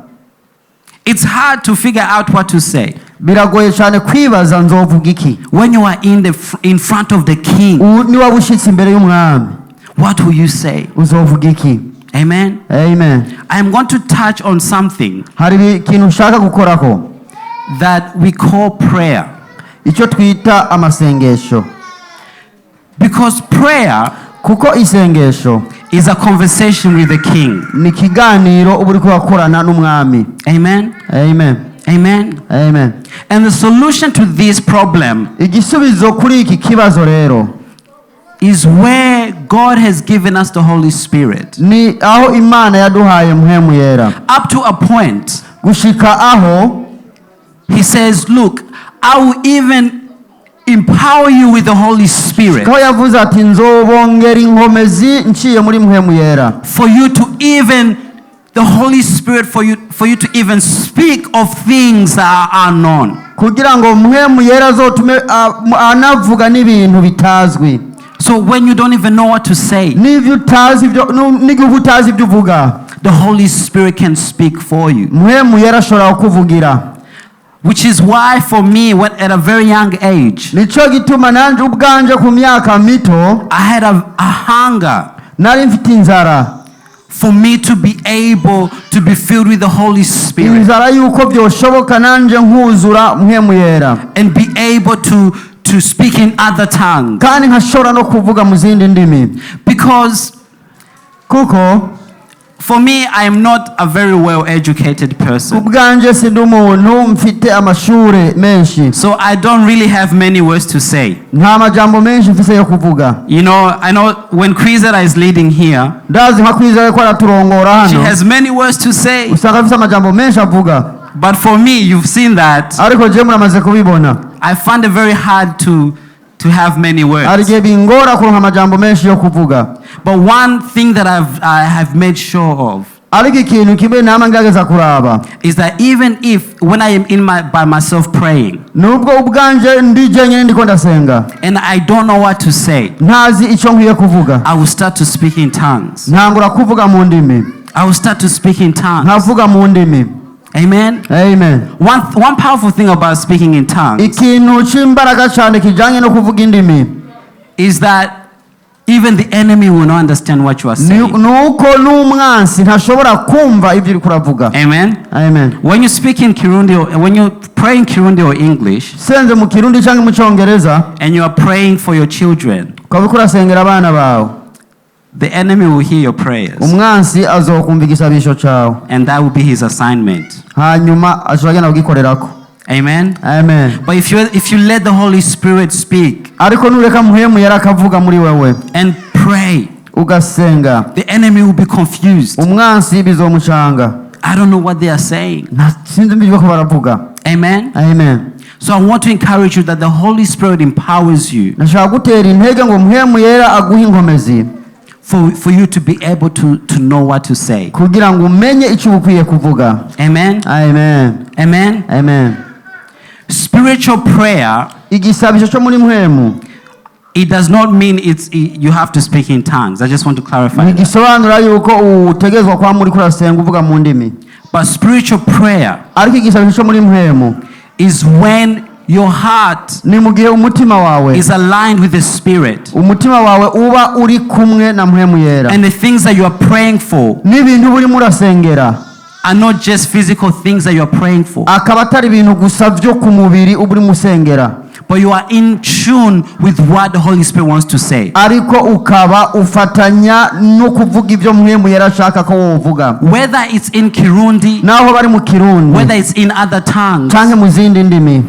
Speaker 2: It's hard to figure out what to say.
Speaker 1: Biragoye cyane kwibaza nzovuga iki.
Speaker 2: When you are in front of the king,
Speaker 1: Niwaba ushyitse imbere y'umwami,
Speaker 2: what will you say?
Speaker 1: Uzovuga iki?
Speaker 2: Amen.
Speaker 1: Amen.
Speaker 2: I am going to touch on something
Speaker 1: Hari ikintu ushaka gukorako
Speaker 2: that we call prayer.
Speaker 1: icyo twita amasengesho.
Speaker 2: Because prayer
Speaker 1: Kuko isengesho
Speaker 2: is a conversation with the King.
Speaker 1: Ni ikiganiro uba uriko urakorana n'umwami.
Speaker 2: Amen.
Speaker 1: Amen.
Speaker 2: Amen.
Speaker 1: Amen.
Speaker 2: And the solution to this problem
Speaker 1: Igisubizo kuri iki kibazo rero
Speaker 2: is where God has given us the Holy Spirit.
Speaker 1: Ni aho Imana yaduhaye Mpwemu Yera.
Speaker 2: Up to a point,
Speaker 1: Gushika aho
Speaker 2: He says, "Look, I will even empower you with the Holy Spirit
Speaker 1: aho yavuze ati nzobongera inkomezi nciye muri Mpwemu Yera
Speaker 2: for you to even, the Holy Spirit, for you to even speak of things that are unknown."
Speaker 1: Kugira ngo Mpwemu Yera azotume anavuga n'ibintu bitazwi.
Speaker 2: So when you don't even know what to say,
Speaker 1: N'ibyo utazi ibyo n'igihe uba utazi ibyo uvuga,
Speaker 2: the Holy Spirit can speak for you.
Speaker 1: Mpwemu Yera ashobora kukuvugira.
Speaker 2: Which is why for me, when at a very young age,
Speaker 1: Nicyo gituma nanjye ubwanje ku myaka mito
Speaker 2: I had a hunger
Speaker 1: nari mfite inzara
Speaker 2: for me to be able to be filled with the Holy Spirit
Speaker 1: inzara y'uko byoshoboka nanjye nkuzura Mpwemu Yera
Speaker 2: and be able to speak in other tongues.
Speaker 1: Kandi nkashobora no kuvuga mu zindi ndimi.
Speaker 2: Because
Speaker 1: Kuko
Speaker 2: for me, I am not a very well educated person.
Speaker 1: Ubwanje sindi umuntu mfite amashuri menshi.
Speaker 2: So I don't really have many words to say.
Speaker 1: Nta majambo menshi mfise yo kuvuga.
Speaker 2: I know when Kwizera is leading here,
Speaker 1: Ndazi nka Kwizera ko araturongora
Speaker 2: she
Speaker 1: hano
Speaker 2: has many words to say.
Speaker 1: usanga afise amajambo menshi avuga.
Speaker 2: But for me, you've seen that
Speaker 1: Ariko jewe muramaze kubibona
Speaker 2: I find it very hard to have many
Speaker 1: hari
Speaker 2: words.
Speaker 1: igihe bingora kuronka amajambo menshi yo kuvuga.
Speaker 2: But one thing that I have made sure of
Speaker 1: Ariko ikintu kimwe nama ngerageza kuraba
Speaker 2: is that even if when I am by myself praying
Speaker 1: nubwo ubwanje ndi jenyine ndiko ndasenga
Speaker 2: and I don't know what to say,
Speaker 1: ntazi icyo nkwiye kuvuga,
Speaker 2: I will start to speak in tongues.
Speaker 1: Ntangura kuvuga mu ndimi.
Speaker 2: I will start to speak in tongues.
Speaker 1: Nkavuga mu ndimi.
Speaker 2: Amen.
Speaker 1: Amen.
Speaker 2: One powerful thing about speaking in tongues
Speaker 1: Ikintu cy'imbaraga cyane kijyanye no kuvuga indimi
Speaker 2: is that even the enemy will not understand what you are
Speaker 1: ni
Speaker 2: saying.
Speaker 1: ni uko n'umwansi ntashobora kumva ibyo uri kuravuga.
Speaker 2: Amen.
Speaker 1: Amen.
Speaker 2: When you speak in Kirundi, or when you pray in Kirundi or English,
Speaker 1: Senze mu Kirundi cyangwa mu Cyongereza
Speaker 2: and you are praying for your children,
Speaker 1: ukaba uriko urasengera abana bawe,
Speaker 2: the enemy will hear your prayers,
Speaker 1: umwansi azokumva igisabisho cyawe
Speaker 2: and that will be his assignment.
Speaker 1: Hanyuma ashobora agenda kugikorerako.
Speaker 2: Amen.
Speaker 1: Amen.
Speaker 2: But if you let the Holy Spirit speak
Speaker 1: Ariko nureka Mpwemu Yera akavuga muri wewe
Speaker 2: and pray,
Speaker 1: ugasenga,
Speaker 2: the enemy will be confused.
Speaker 1: Umwansi bizomucanga.
Speaker 2: I don't know what they are saying.
Speaker 1: Sinzi ibyo ko baravuga.
Speaker 2: Amen.
Speaker 1: Amen.
Speaker 2: So I want to encourage you that the Holy Spirit empowers you
Speaker 1: Ndashaka gutera intege ngo Mpwemu Yera aguhe inkomezi
Speaker 2: for you to be able to know what to say.
Speaker 1: Kugira ngo umenye icyo uba ukwiye kuvuga.
Speaker 2: Amen.
Speaker 1: Amen.
Speaker 2: Amen.
Speaker 1: Amen.
Speaker 2: Spiritual prayer,
Speaker 1: Igisabisho cyo muri mpwemu
Speaker 2: it does not mean you have to speak in tongues. I just want to clarify that.
Speaker 1: Ntigisobanura yuko utegezwa kuba muri kurasenga uvuga mu ndimi.
Speaker 2: But spiritual prayer
Speaker 1: Ariko igisabisho cyo muri mpwemu
Speaker 2: is when your heart
Speaker 1: ni mu gihe umutima wawe
Speaker 2: is aligned with the Spirit
Speaker 1: umutima wawe uba uri kumwe na Mpwemu Yera
Speaker 2: and the things that you are praying for
Speaker 1: n'ibintu urimo urasengera
Speaker 2: are not just physical things that you are praying for,
Speaker 1: akaba atari ibintu gusa byo ku mubiri uba urimo usengera,
Speaker 2: but you are in tune with what the Holy Spirit wants to say.
Speaker 1: Ariko ukaba ufatanya no kuvuga ibyo Mpwemu Yera ashaka ko wowe uvuga.
Speaker 2: Whether it's in Kirundi,
Speaker 1: Naho bari mu Kirundi
Speaker 2: whether it's in other tongues,
Speaker 1: canke mu zindi ndimi,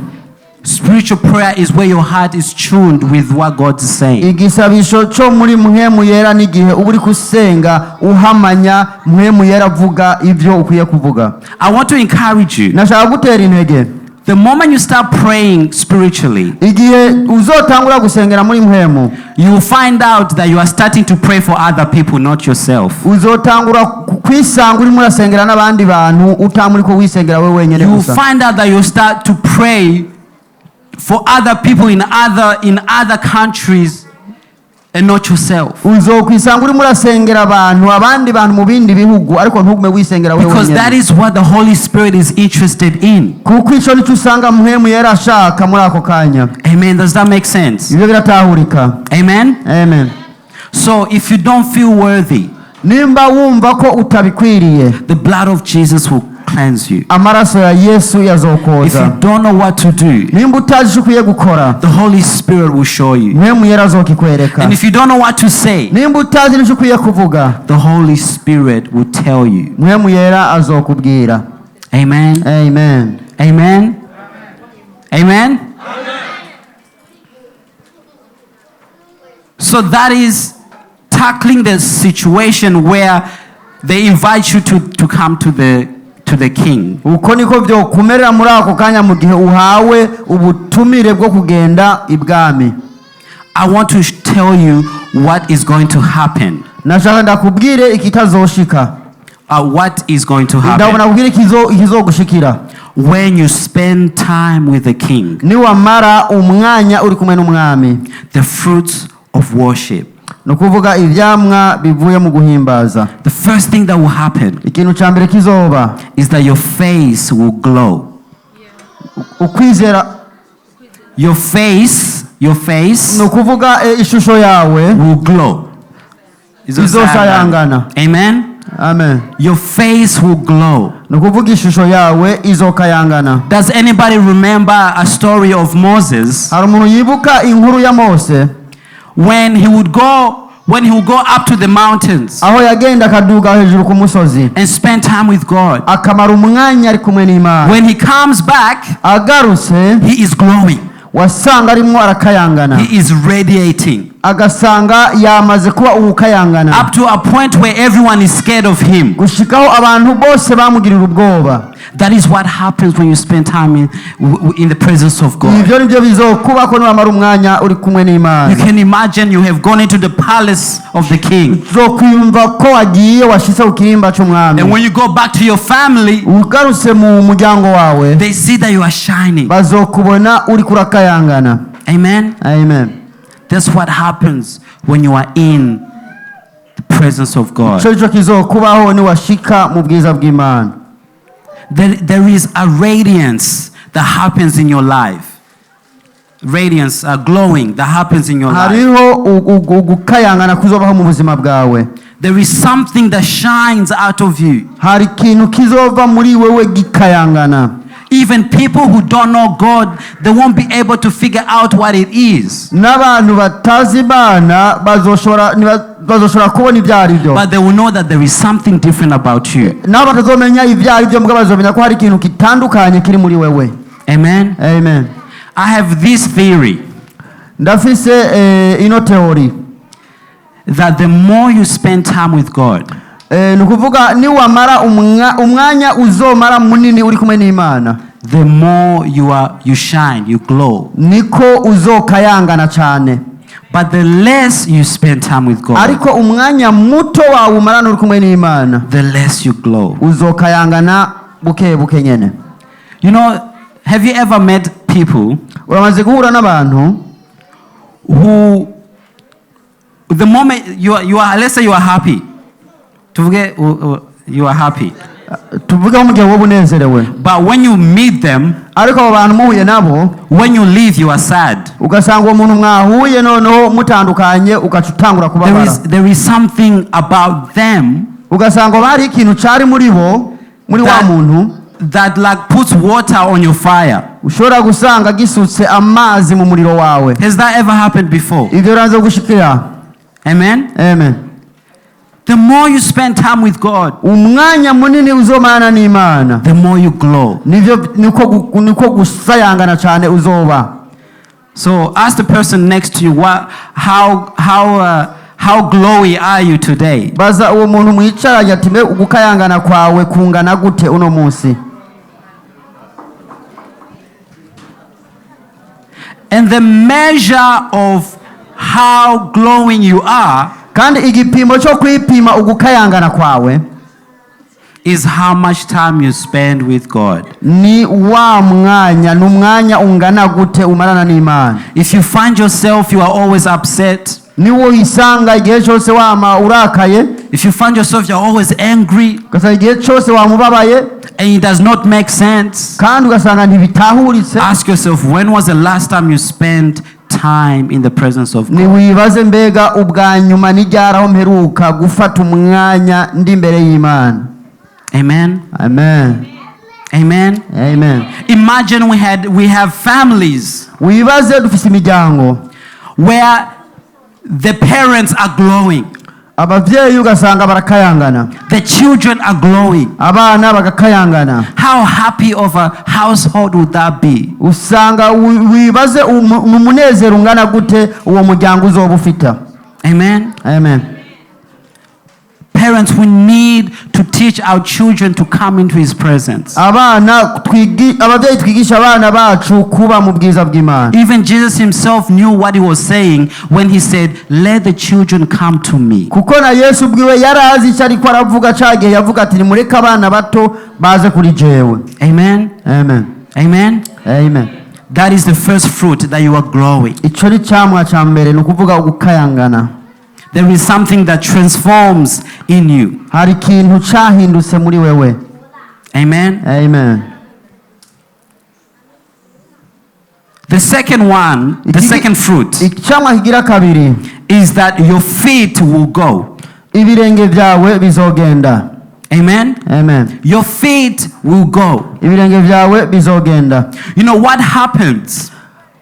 Speaker 2: spiritual prayer is where your heart is tuned with what God is saying.
Speaker 1: Igisabisho cyo muri Mpwemu Yera n'igihe uba uri gusenga uhamanya Mpwemu Yera avuga ibyo ukwiye kuvuga.
Speaker 2: I want to encourage you.
Speaker 1: Nashaka gutera intege.
Speaker 2: The moment you start praying spiritually,
Speaker 1: Igihe uzotangura gusengera muri mpwemu,
Speaker 2: you will find out that you are starting to pray for other people, not yourself.
Speaker 1: Uzotangura kwisanga urimo urasengera n'abandi bantu utamuri ko wisengera we wenyine
Speaker 2: You will
Speaker 1: gusa.
Speaker 2: Find out that you start to pray for other people in other countries and not yourself.
Speaker 1: Uzokwisanga urimo urasengera abantu abandi bantu mu bindi bihugu ariko ntugume wisengera we
Speaker 2: Because that
Speaker 1: wenyine.
Speaker 2: is what the Holy Spirit is interested in.
Speaker 1: Kuko icyo nicyo usanga Mpwemu Yera ashaka muri ako kanya.
Speaker 2: Amen. Does that make sense?
Speaker 1: Ibyo biratahurika?
Speaker 2: Amen.
Speaker 1: Amen.
Speaker 2: So if you don't feel worthy,
Speaker 1: Nimba wumva ko utabikwiriye,
Speaker 2: the blood of Jesus will cleanse you.
Speaker 1: Amaraso ya Yesu
Speaker 2: If
Speaker 1: yazokoza.
Speaker 2: you don't know what to do,
Speaker 1: Nimba utazi icyo ukwiye gukora,
Speaker 2: the Holy Spirit will show you.
Speaker 1: Mpwemu Yera azokikwereka.
Speaker 2: And if you don't know what to say,
Speaker 1: Nimba utazi n'icyo ukwiye kuvuga,
Speaker 2: the Holy Spirit will tell you.
Speaker 1: Mpwemu Yera azokubwira.
Speaker 2: Amen.
Speaker 1: Amen.
Speaker 2: Amen. Amen. So that is tackling the situation where they invite you to come to the king.
Speaker 1: Uko niko byokumerera muri ako kanya mu gihe uhawe ubutumire bwo kugenda ibwami.
Speaker 2: I want to tell you what is going to happen.
Speaker 1: Nashaka ndakubwire ikitazoshika.
Speaker 2: What is going to
Speaker 1: Ndabona
Speaker 2: happen
Speaker 1: kubwira ikizogushikira
Speaker 2: when you spend time with the king.
Speaker 1: Niwamara umwanya uri kumwe n'umwami.
Speaker 2: The fruits of worship.
Speaker 1: Ni ukuvuga ivyamwa bivuye mu guhimbaza.
Speaker 2: The first thing that will happen
Speaker 1: Ikintu ca mbere kizoba
Speaker 2: is that your face will glow.
Speaker 1: Ukwizera.
Speaker 2: Your face
Speaker 1: Ni ukuvuga ishusho yawe
Speaker 2: will glow.
Speaker 1: izosayangana.
Speaker 2: Amen.
Speaker 1: Amen.
Speaker 2: Your face will glow.
Speaker 1: Ni ukuvuga ishusho yawe izokayangana.
Speaker 2: Does anybody remember a story of Moses
Speaker 1: Hari umuntu yibuka inkuru ya Mose
Speaker 2: when he would go up to the mountains
Speaker 1: aho yagenda akaduga hejuru ku musozi
Speaker 2: and spend time with God?
Speaker 1: akamara umwanya ari kumwe n'Imana?
Speaker 2: When he comes back,
Speaker 1: Agarutse,
Speaker 2: he is glowing.
Speaker 1: wasanga arimo arakayangana.
Speaker 2: He is radiating
Speaker 1: Agasanga yamaze kuba uwukayangana
Speaker 2: up to a point where everyone is scared of him.
Speaker 1: Gushikaho abantu bose bamugirira ubwoba.
Speaker 2: That is what happens when you spend time in the presence of God.
Speaker 1: Ibyo nibyo bizokuba ko niwamara umwanya uri kumwe
Speaker 2: You
Speaker 1: n'Imana.
Speaker 2: can imagine you have gone into the palace of the king.
Speaker 1: Uzokwiyumva ko wagiye washitse ku kirimba c'umwami.
Speaker 2: And when you go back to your family,
Speaker 1: Ugarutse mu muryango wawe,
Speaker 2: they see that you are shining.
Speaker 1: bazokubona uri kurakayangana.
Speaker 2: Amen.
Speaker 1: Amen.
Speaker 2: That's what happens when you are in the presence of God.
Speaker 1: Ico nico kizokubaho niwashika mu bwiza bw'Imana.
Speaker 2: There is a radiance that happens in your life. Radiance, a glowing that happens in your life.
Speaker 1: Hariho ugukayangana kuzobaho mu buzima bwawe.
Speaker 2: There is something that shines out of you.
Speaker 1: Hari ikintu kizova muri wewe gikayangana.
Speaker 2: Even people who don't know God, they won't be able to figure out what it is.
Speaker 1: N'abantu batazi Imana bazoshobora kubona ibyo ari byo.
Speaker 2: But they will know that there is something different about you.
Speaker 1: Nabo batazomenya ibyo ari byo mbwa bazomenya ko hari ikintu gitandukanye kiri muri wewe.
Speaker 2: Amen.
Speaker 1: Amen.
Speaker 2: I have this theory
Speaker 1: Ndafise ino theory
Speaker 2: that the more you spend time with God,
Speaker 1: ni ukuvuga niwamara umwanya uzomara munini uri kumwe n'Imana,
Speaker 2: the more you shine, you glow.
Speaker 1: Niko uzokayangana cyane.
Speaker 2: But the less you spend time with God,
Speaker 1: Ariko umwanya muto wawe umarana uri kumwe n'Imana,
Speaker 2: the less you glow.
Speaker 1: Uzokayangana buke buke nyene.
Speaker 2: Have you ever met people
Speaker 1: Uramaze guhura n'abantu
Speaker 2: who, the moment you are, let's say you are happy, tuvuge, you are happy,
Speaker 1: tuvuge nko mu gihe wowe unezerewe,
Speaker 2: but when you meet them,
Speaker 1: ariko abo bantu muhuye nabo,
Speaker 2: when you leave, you are sad.
Speaker 1: Ugasanga uwo muntu mwahuye noneho mutandukanye ugaca utangura
Speaker 2: There
Speaker 1: kubabara.
Speaker 2: is something about them
Speaker 1: Ugasanga bari ikintu cari muri bo muri wa muntu
Speaker 2: that like puts water on your fire.
Speaker 1: Ushobora gusanga gisutse amazi mu muriro wawe.
Speaker 2: Has that ever happened before?
Speaker 1: Ivyo biranze gushikira.
Speaker 2: Amen.
Speaker 1: Amen.
Speaker 2: The more you spend time with God,
Speaker 1: Umwanya munini uzomarana n'Imana,
Speaker 2: the more you glow.
Speaker 1: Nivyo niko gusayangana cyane uzoba.
Speaker 2: So ask the person next to you, how glowy are you today?
Speaker 1: Baza uwo muntu mwicaranye ati mbe ugukayangana kwawe kungana gute uno munsi?
Speaker 2: And the measure of how glowing you are
Speaker 1: Kandi igipimo cyo kwipima ugukayangana kwawe
Speaker 2: is how much time you spend with God.
Speaker 1: Ni wa mwanya ni umwanya ungana gute umarana n'Imana.
Speaker 2: If you find yourself you are always upset,
Speaker 1: Niwo wisanga igihe cyose wama urakaye,
Speaker 2: if you find yourself you are always angry
Speaker 1: ugasanga igihe cyose wamubabaye,
Speaker 2: and it does not make sense,
Speaker 1: kandi ugasanga ntibitahuritse,
Speaker 2: ask yourself, when was the last time you spent time in the presence of God?
Speaker 1: Niwibaze mbega ubwa nyuma n'iryari aho mperuka gufata umwanya ndi imbere y'Imana.
Speaker 2: Amen.
Speaker 1: Amen.
Speaker 2: Amen.
Speaker 1: Amen.
Speaker 2: Imagine we have families
Speaker 1: Wibaze dufise imiryango
Speaker 2: where the parents are glowing,
Speaker 1: abavyeyi ugasanga barakayangana,
Speaker 2: the children are glowing.
Speaker 1: Abana bagakayangana.
Speaker 2: How happy of a household would that be?
Speaker 1: Usanga wibaze mu munezero ungana gute uwo muryango uzoba ufita.
Speaker 2: Amen.
Speaker 1: Amen.
Speaker 2: Parents, we need to teach our children to come into His presence.
Speaker 1: Abana ababyeyi twigisha abana bacu kuba mu bwiza bw'Imana.
Speaker 2: Even Jesus himself knew what he was saying when he said, "Let the children come to me."
Speaker 1: Kuko na Yesu ubwiwe yari azi icyo ariko aravuga ca gihe yavuga ati nimureke abana bato baze kuri jewe.
Speaker 2: Amen.
Speaker 1: Amen.
Speaker 2: Amen.
Speaker 1: Amen.
Speaker 2: That is the first fruit, that you are growing.
Speaker 1: Ico ni camwa ca mbere ni ukuvuga ugukayangana.
Speaker 2: There is something that transforms in you.
Speaker 1: Hari ikintu cahindutse muri wewe.
Speaker 2: Amen.
Speaker 1: Amen.
Speaker 2: The second one, the second fruit,
Speaker 1: Icamwa kigira kabiri
Speaker 2: is that your feet will go.
Speaker 1: Ibirenge byawe bizogenda.
Speaker 2: Amen.
Speaker 1: Amen.
Speaker 2: Your feet will go.
Speaker 1: Ibirenge byawe bizogenda.
Speaker 2: You know what happens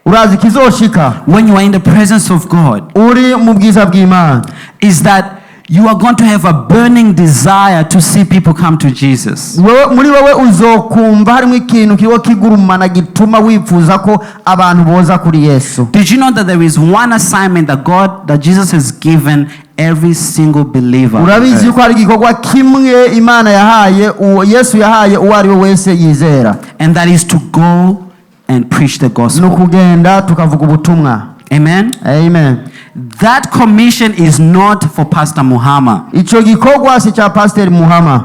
Speaker 1: Urazi ikizoshika
Speaker 2: when you are in the presence of God
Speaker 1: uri mu bwiza bw'Imana
Speaker 2: is that you are going to have a burning desire to see people come to Jesus.
Speaker 1: Wewe muri wewe uzokumva harimo ikintu kiriho kigurumana gituma wifuza ko abantu boza kuri Yesu.
Speaker 2: Did you know that there is one assignment that Jesus has given every single believer on
Speaker 1: Urabizi
Speaker 2: earth?
Speaker 1: yuko hari igikorwa kimwe Imana yahaye uwo Yesu yahaye uwo ari we wese yizera.
Speaker 2: And that is to go and preach the
Speaker 1: Ni
Speaker 2: gospel.
Speaker 1: ukugenda tukavuga ubutumwa.
Speaker 2: Amen.
Speaker 1: Amen.
Speaker 2: That commission is not for Pastor Muhammad.
Speaker 1: Ico gikorwa si cya Pasiteri Muhama.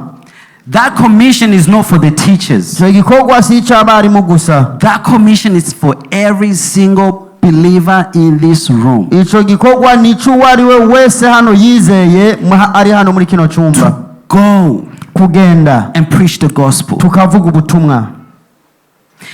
Speaker 2: That commission is not for the teachers.
Speaker 1: Ico gikorwa si icy'abarimu gusa.
Speaker 2: That commission is for every single believer in this room.
Speaker 1: Ico gikorwa ni icy'uwo ari we wese hano yizeye ari hano muri kino cyumba.
Speaker 2: Go
Speaker 1: Kugenda
Speaker 2: and preach the gospel.
Speaker 1: Tukavuga ubutumwa.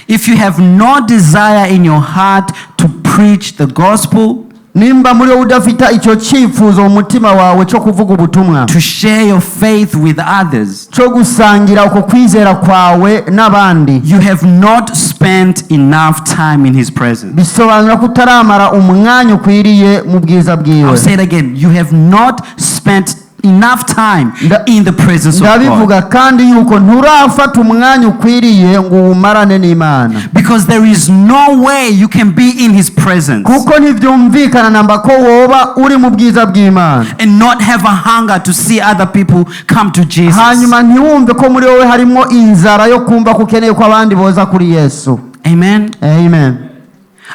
Speaker 2: If you have no desire in your heart to preach the gospel,
Speaker 1: Nimba muri wowe udafite icyo cyifuzo mu mutima wawe cyo kuvuga ubutumwa,
Speaker 2: to share your faith with others,
Speaker 1: cyo gusangira uko kwizera kwawe n'abandi,
Speaker 2: you have not spent enough time in His presence.
Speaker 1: Bisobanura ko utaramara umwanya ukwiriye mu bwiza bwiwe.
Speaker 2: I'll say it again. You have not spent enough time in the presence of God.
Speaker 1: Ndabivuga kandi yuko nturafata umwanya ukwiriye ngo uwumarane n'Imana.
Speaker 2: Because there is no way you can be in His presence
Speaker 1: Kuko ntibyumvikana namba ko woba uri mu bwiza bw'Imana
Speaker 2: and not have a hunger to see other people come to Jesus.
Speaker 1: hanyuma ntiwumve ko muri wowe harimo inzara yo kumva ko ukeneye ko abandi boza kuri Yesu.
Speaker 2: Amen.
Speaker 1: Amen.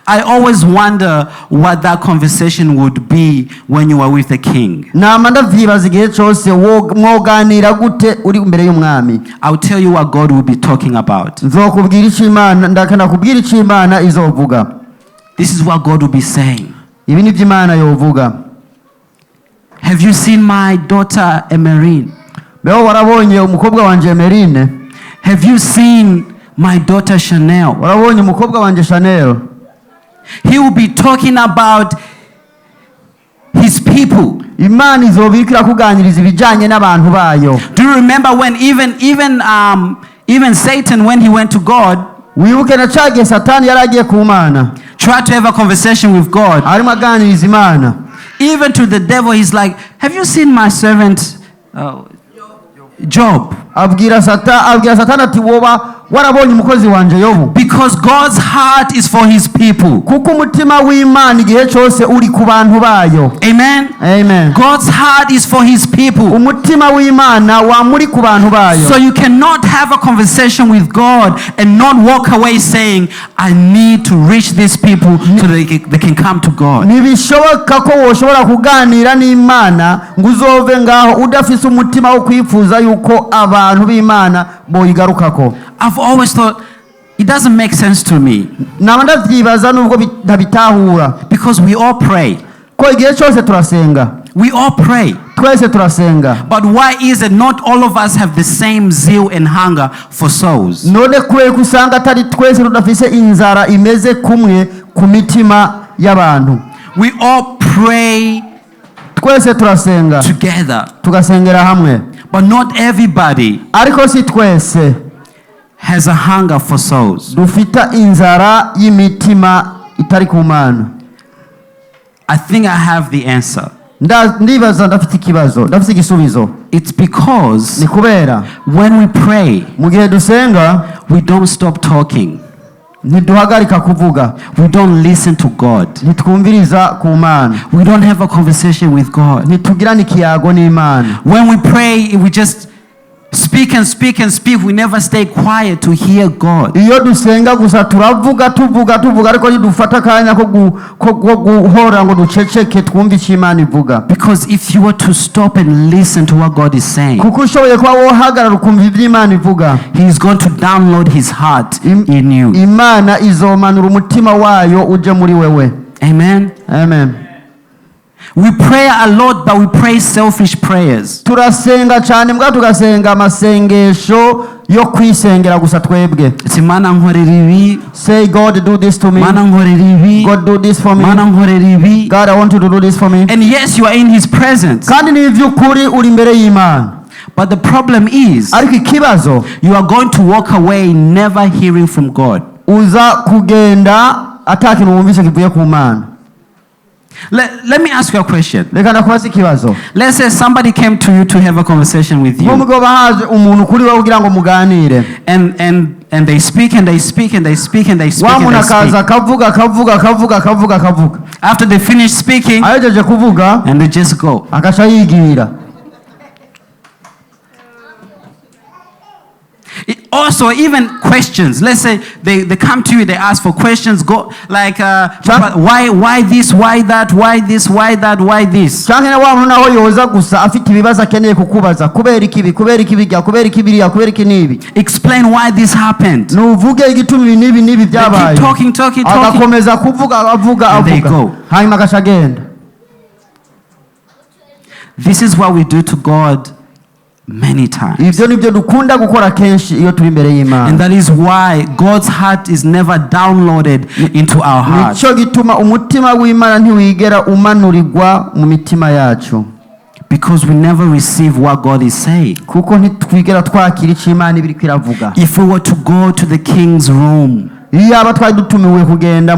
Speaker 2: I always wonder what that conversation would be when you are with the king.
Speaker 1: Nama ndavyibaza igihe cyose mwoganira gute uri imbere y'umwami.
Speaker 2: I'll tell you what God will be talking about.
Speaker 1: Nzokubwira icyo Imana ndakana kubwira icyo Imana izovuga.
Speaker 2: This is what God will be saying.
Speaker 1: Ibi nibyo Imana yovuga.
Speaker 2: Have you seen my daughter Emerine?
Speaker 1: Beho warabonye umukobwa wanje Emerine?
Speaker 2: Have you seen my daughter Chanel?
Speaker 1: Warabonye umukobwa wanje Chanel?
Speaker 2: He will be talking about his people.
Speaker 1: Imana izoba iriko irakuganiriza ibijyanye n'abantu bayo.
Speaker 2: Do you remember when even Satan, when he went to God,
Speaker 1: Wibuke na ca gihe Satani yari agiye ku Mana
Speaker 2: tried to have a conversation with God?
Speaker 1: Arimo aganiriza Imana.
Speaker 2: Even to the devil, he's like, "Have you seen my servant Job?"
Speaker 1: Abwira Satani ati woba warabonye umukozi wanje Yobu?
Speaker 2: Because God's heart is for his people.
Speaker 1: Kuko umutima w'Imana igihe cyose uri ku bantu bayo.
Speaker 2: Amen.
Speaker 1: Amen.
Speaker 2: God's heart is for his people.
Speaker 1: Umutima w'Imana wamuri ku bantu bayo.
Speaker 2: So you cannot have a conversation with God and not walk away saying, "I need to reach these people so they can come to God."
Speaker 1: Ntibishoboka ko woshobora kuganira n'Imana ngo uzove ngaho udafise umutima wo kwifuza yuko abantu b'Imana boyigarukako.
Speaker 2: I've always thought it doesn't make sense to me
Speaker 1: Naba ndavyibaza nubwo ntabitahura
Speaker 2: because we all pray.
Speaker 1: Ko igihe cyose turasenga.
Speaker 2: We all pray.
Speaker 1: Twese turasenga.
Speaker 2: But why is it not all of us have the same zeal and hunger for souls?
Speaker 1: None kubera ko usanga atari twese tudafise inzara imeze kumwe ku mitima y'abantu.
Speaker 2: We all pray
Speaker 1: Twese turasenga
Speaker 2: together,
Speaker 1: tugasengera hamwe
Speaker 2: but not everybody
Speaker 1: ariko si twese
Speaker 2: has a hunger for souls?
Speaker 1: Dufite inzara y'imitima itari ku Mana?
Speaker 2: I think I have the answer.
Speaker 1: Ndibaza ndafite ikibazo, ndafite igisubizo.
Speaker 2: It's because
Speaker 1: Ni kubera
Speaker 2: when we pray,
Speaker 1: mu gihe dusenga,
Speaker 2: we don't stop talking.
Speaker 1: Ntiduhagarika kuvuga.
Speaker 2: We don't listen to God.
Speaker 1: Ntitwumviriza ku Mana.
Speaker 2: We don't have a conversation with God.
Speaker 1: Ntitugirana ikiyago n'Imana.
Speaker 2: When we pray, we just speak and speak and speak. We never stay quiet to hear God.
Speaker 1: Iyo dusenga gusa turavuga, tuvuga, tuvuga, ariko ntidufata akanya ko guhora ngo duceceke twumve icyo Imana ivuga.
Speaker 2: Because if you were to stop and listen to what God is saying,
Speaker 1: Kuko ushoboye kuba wohagarara ukumva ibyo Imana ivuga,
Speaker 2: He is going to download His heart in you.
Speaker 1: Imana izomanura umutima wayo uje muri wewe.
Speaker 2: Amen.
Speaker 1: Amen.
Speaker 2: We pray a lot, but we pray selfish prayers.
Speaker 1: Turasenga cyane mbwa tugasenga amasengesho yo kwisengera gusa twebwe.
Speaker 2: Ati Mana nkorera ibi,
Speaker 1: Say, "God, do this to me."
Speaker 2: Mana nkorera ibi,
Speaker 1: "God, do this for me."
Speaker 2: Mana nkorera ibi.
Speaker 1: "God, I want you to do this for me."
Speaker 2: And yes, you are in His presence.
Speaker 1: Kandi ni iby'ukuri uri imbere y'Imana.
Speaker 2: But the problem is,
Speaker 1: Ariko ikibazo,
Speaker 2: you are going to walk away never hearing from God.
Speaker 1: Uza kugenda ata kintu wumvise kivuye ku Mana.
Speaker 2: Let me ask you a question.
Speaker 1: Reka ndakubaza ikibazo.
Speaker 2: Let's say somebody came to you to have a conversation with you.
Speaker 1: Nk'umugabo haje umuntu kuri wowe kugira ngo muganire.
Speaker 2: And they speak and they speak and they speak and they speak
Speaker 1: Wa
Speaker 2: and
Speaker 1: muntu
Speaker 2: they
Speaker 1: akaza,
Speaker 2: speak.
Speaker 1: akavuga, akavuga, akavuga, akavuga, akavuga.
Speaker 2: After they finish speaking,
Speaker 1: Ahejeje kuvuga,
Speaker 2: and they just go.
Speaker 1: Agaca yigira.
Speaker 2: Also, even questions. Let's say they come to you, they ask for questions. Go like, "Papa, why this, why that, why this, why that, why this?"
Speaker 1: Canke na wa muntu naho yoza gusa afite ibibazo akeneye kukubaza: kubera ikibi, kubera ikibijya, kubera ikibiriya, kubera iki n'ibi.
Speaker 2: Explain why this happened.
Speaker 1: Nuvuge igituma ibi n'ibi n'ibi
Speaker 2: They keep
Speaker 1: byabaye.
Speaker 2: talking, talking, talking.
Speaker 1: Agakomeza kuvuga, avuga,
Speaker 2: And they
Speaker 1: avuga,
Speaker 2: go.
Speaker 1: Hanyuma agaca agenda.
Speaker 2: This is what we do to God many times.
Speaker 1: Ibyo nibyo dukunda gukora kenshi iyo turi imbere y'Imana.
Speaker 2: And that is why God's heart is never downloaded into our heart.
Speaker 1: Nicyo gituma umutima w'Imana ntiwigera umanurirwa mu mitima yacu.
Speaker 2: Because we never receive what God is saying.
Speaker 1: Kuko ntitwigera twakira icyo Imana iba iriko iravuga.
Speaker 2: If we were to go to the king's room
Speaker 1: Iyaba twari dutumiwe kugenda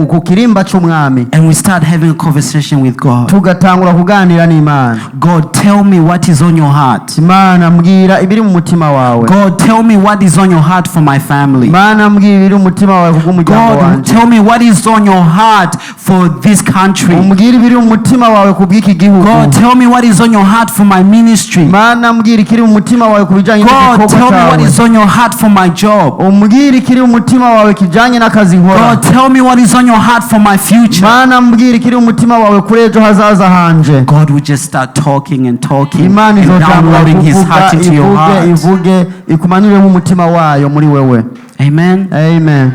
Speaker 1: ku kirimba cy'umwami,
Speaker 2: and we start having a conversation with God,
Speaker 1: tugatangura kuganira n'Imana,
Speaker 2: "God, tell me what is on your heart.
Speaker 1: Imana, mbwira ibiri mu mutima wawe.
Speaker 2: God, tell me what is on your heart for my family.
Speaker 1: Imana, mbwira ibiri mu mutima wawe kubw'umuryango
Speaker 2: God,
Speaker 1: wanjye.
Speaker 2: tell me what is on your heart for this country.
Speaker 1: Umbwire ibiri mu mutima wawe ku bw'iki gihugu.
Speaker 2: God, tell me what is on your heart for my ministry.
Speaker 1: Mana, mbwira ikiri mu mutima wawe ku bijyanye
Speaker 2: God,
Speaker 1: n'igikorwa
Speaker 2: tell me what
Speaker 1: cyawe.
Speaker 2: is on your heart for my job.
Speaker 1: Umbwire ikiri mu mutima wawe kijyanye n'akazi nkora.
Speaker 2: God, tell me what is on your heart for my future."
Speaker 1: Mana, mbwira ikiri mu mutima wawe kuri ejo hazaza hanje.
Speaker 2: God will just start talking and talking
Speaker 1: Imana
Speaker 2: and
Speaker 1: izotangura
Speaker 2: downloading His
Speaker 1: kuvuga,
Speaker 2: heart into your
Speaker 1: ivuge,
Speaker 2: heart.
Speaker 1: ivuge, ikumanuremo umutima wayo muri wewe.
Speaker 2: Amen.
Speaker 1: Amen.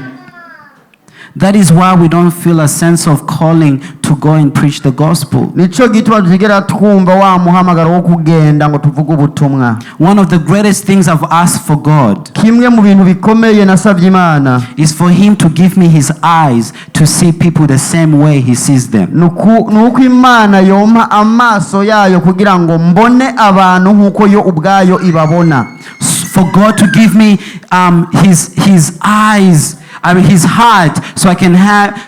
Speaker 2: That is why we don't feel a sense of calling to go and preach the gospel.
Speaker 1: Nicyo gituma tutigera twumva wa muhamagaro wo kugenda ngo tuvuge ubutumwa.
Speaker 2: One of the greatest things I've asked for God
Speaker 1: Kimwe mu bintu bikomeye nasabye Imana
Speaker 2: is for Him to give me His eyes to see people the same way He sees them.
Speaker 1: ni uko Imana yompa amaso yayo kugira ngo mbone abantu nk'uko yo ubwayo ibabona.
Speaker 2: For God to give me His eyes, I mean His heart, so I can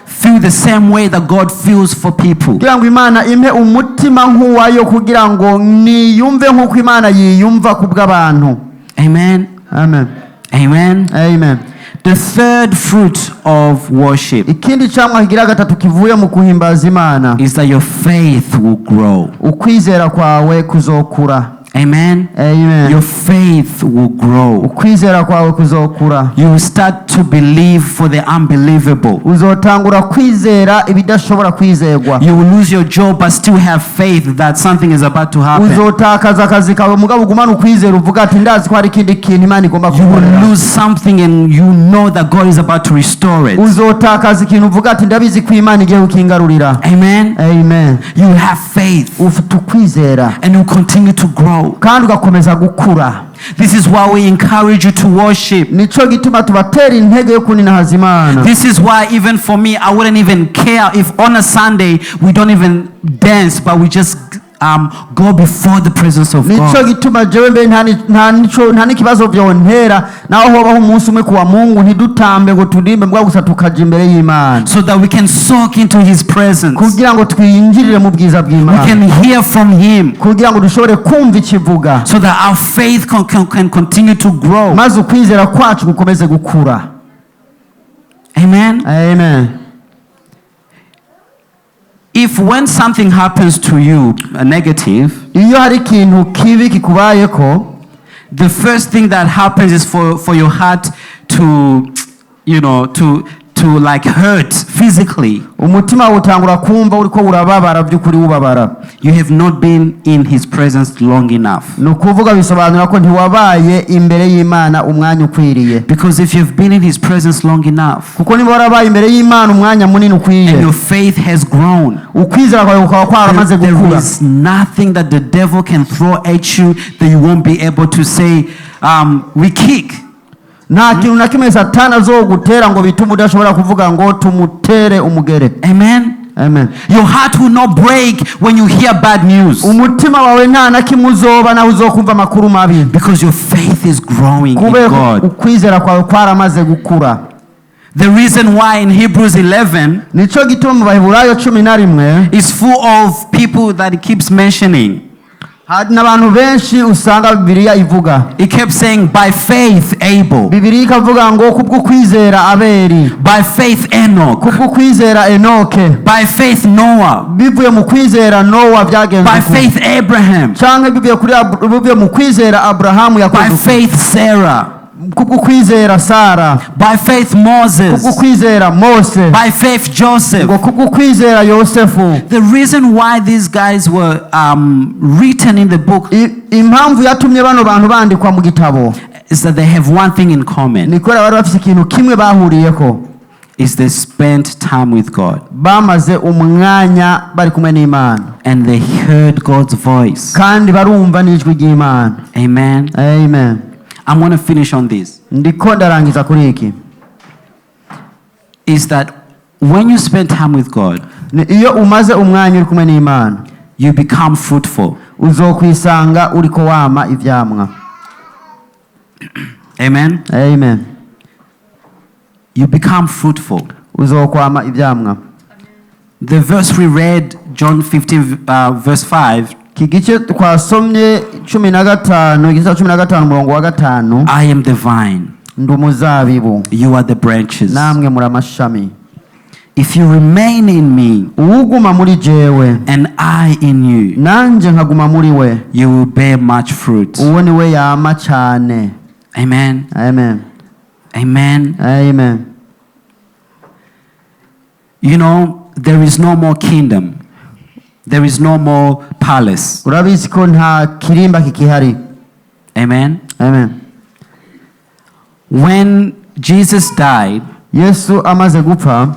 Speaker 2: feel the same way that God feels for people.
Speaker 1: Kugira ngo Imana impe umutima nk'uwayo kugira ngo niyumve nk'uko Imana yiyumva ku bw'abantu.
Speaker 2: Amen.
Speaker 1: Amen.
Speaker 2: Amen.
Speaker 1: Amen.
Speaker 2: The third fruit of worship
Speaker 1: Ikindi camwa kigira gatatu kivuye mu guhimbaza Imana
Speaker 2: is that your faith will grow.
Speaker 1: Ukwizera kwawe kuzokura.
Speaker 2: Amen.
Speaker 1: Amen.
Speaker 2: Your faith will grow.
Speaker 1: Ukwizera kwawe kuzokura.
Speaker 2: You will start to believe for the unbelievable.
Speaker 1: Uzotangura kwizera ibidashobora kwizerwa.
Speaker 2: You will lose your job but still have faith that something is about to happen.
Speaker 1: Uzotakaza akazi kawe mugabo ugumane ukwizera uvuga ati ndazi ko hari ikindi kintu Imana igomba
Speaker 2: You will
Speaker 1: kugukorera.
Speaker 2: lose something and you know that God is about to restore it.
Speaker 1: Uzotakaza ikintu uvuga ati ndabizi ko Imana igiye kukingarurira.
Speaker 2: Amen.
Speaker 1: Amen.
Speaker 2: You will have faith
Speaker 1: Ufite ukwizera
Speaker 2: and you continue to grow.
Speaker 1: Kandi ugakomeza gukura.
Speaker 2: This is why we encourage you to worship.
Speaker 1: Nico gituma tubatera intege yo kuninahaza Imana.
Speaker 2: This is why, even for me, I wouldn't even care if on a Sunday we don't even dance, but we just go before the presence of
Speaker 1: Nico
Speaker 2: God.
Speaker 1: gituma jewe mbere nta n'ikibazo vyontera naho hobaho umunsi umwe kuwa Mungu ntidutambe ngo turimbe, mbwa gusa tukaja imbere y'Imana,
Speaker 2: So that we can soak into His presence.
Speaker 1: kugira ngo twinjirire mu bwiza
Speaker 2: We
Speaker 1: bw'Imana,
Speaker 2: can hear from Him.
Speaker 1: kugira ngo dushobore kumva ikivuga,
Speaker 2: So that our faith can continue to grow.
Speaker 1: maze ukwizera kwacu gukomeze gukura.
Speaker 2: Amen.
Speaker 1: Amen.
Speaker 2: If when something happens to you, a negative,
Speaker 1: Iyo hari ikintu kibi kikubayeko,
Speaker 2: the first thing that happens is for your heart to like hurt physically.
Speaker 1: Umutima wawe utangura kumva uriko urababara, by'ukuri ubabara.
Speaker 2: You have not been in His presence long enough.
Speaker 1: Ni ukuvuga bisobanura ko ntiwabaye imbere y'Imana umwanya ukwiriye.
Speaker 2: Because if you've been in His presence long enough
Speaker 1: Kuko niba warabaye imbere y'Imana umwanya munini ukwiye,
Speaker 2: and your faith has grown,
Speaker 1: ukwizera kwawe kukaba kwaramaze
Speaker 2: there
Speaker 1: gukura,
Speaker 2: is nothing that the devil can throw at you that you won't be able to say, "We kick."
Speaker 1: Nta kintu na kimwe Satani azogutera ngo bitume udashobora kuvuga ngo tumutere umugere.
Speaker 2: Amen.
Speaker 1: Amen.
Speaker 2: Your heart will not break when you hear bad news
Speaker 1: Umutima wawe nta na kimwe uzoba naho uzokumva amakuru mabi,
Speaker 2: because your faith is growing in
Speaker 1: kubera
Speaker 2: God.
Speaker 1: Ukwizera kwawe kwaramaze gukura.
Speaker 2: The reason why in Hebrews 11
Speaker 1: Nico gituma mu Baheburayo 11
Speaker 2: is full of people that it keeps mentioning.
Speaker 1: Hari n'abantu benshi usanga Bibiliya ivuga.
Speaker 2: It kept saying, by faith Abel,
Speaker 1: Bibiliya ikavuga ngo kubw'ukwizera Abeli,
Speaker 2: by faith Enoch,
Speaker 1: kubw'ukwizera Enoke,
Speaker 2: by faith Noah,
Speaker 1: bivuye mu kwizera Nowa byagenze
Speaker 2: by
Speaker 1: uku,
Speaker 2: faith Abraham,
Speaker 1: canke bivuye mu kwizera Aburahamu yakoze
Speaker 2: by
Speaker 1: uku,
Speaker 2: faith Sarah,
Speaker 1: kubw'ukwizera Sara,
Speaker 2: by faith Moses,
Speaker 1: kubw'ukwizera Mose,
Speaker 2: by faith Joseph.
Speaker 1: ngo kubw'ukwizera Yosefu.
Speaker 2: The reason why these guys were written in the book
Speaker 1: Impamvu yatumye bano bantu bandikwa mu gitabo
Speaker 2: is that they have one thing in common:
Speaker 1: ni kubera bari bafite ikintu kimwe bahuriyeko.
Speaker 2: Is they spent time with God
Speaker 1: Bamaze umwanya bari kumwe n'Imana,
Speaker 2: and they heard God's voice.
Speaker 1: kandi barumva n'ijwi ry'Imana.
Speaker 2: Amen.
Speaker 1: Amen.
Speaker 2: I'm going to finish on this.
Speaker 1: Ndiko ndarangiza kuri iki.
Speaker 2: Is that when you spend time with God,
Speaker 1: Ni iyo umaze umwanya uri kumwe n'Imana,
Speaker 2: you become fruitful.
Speaker 1: Uzokwisanga uriko wama ivyamwa.
Speaker 2: Amen.
Speaker 1: Amen.
Speaker 2: You become fruitful.
Speaker 1: Uzokwama ivyamwa.
Speaker 2: The verse we read, John 15, verse 5,
Speaker 1: Iki gice twasomye 15, igice cya 15 umurongo wa 5:
Speaker 2: "I am the vine,
Speaker 1: Ndi umuzabibu,
Speaker 2: you are the branches.
Speaker 1: Namwe muri amashami.
Speaker 2: If you remain in me
Speaker 1: Uwuguma muri jewe,
Speaker 2: and I in you,
Speaker 1: nanje nkaguma muri we,
Speaker 2: you will bear much fruit."
Speaker 1: uwo ni we yama cyane.
Speaker 2: Amen.
Speaker 1: Amen.
Speaker 2: Amen.
Speaker 1: Amen.
Speaker 2: There is no more kingdom. There is no more palace.
Speaker 1: Urabizi ko nta kirimba kikihari.
Speaker 2: Amen.
Speaker 1: Amen.
Speaker 2: When Jesus died,
Speaker 1: Yesu amaze gupfa,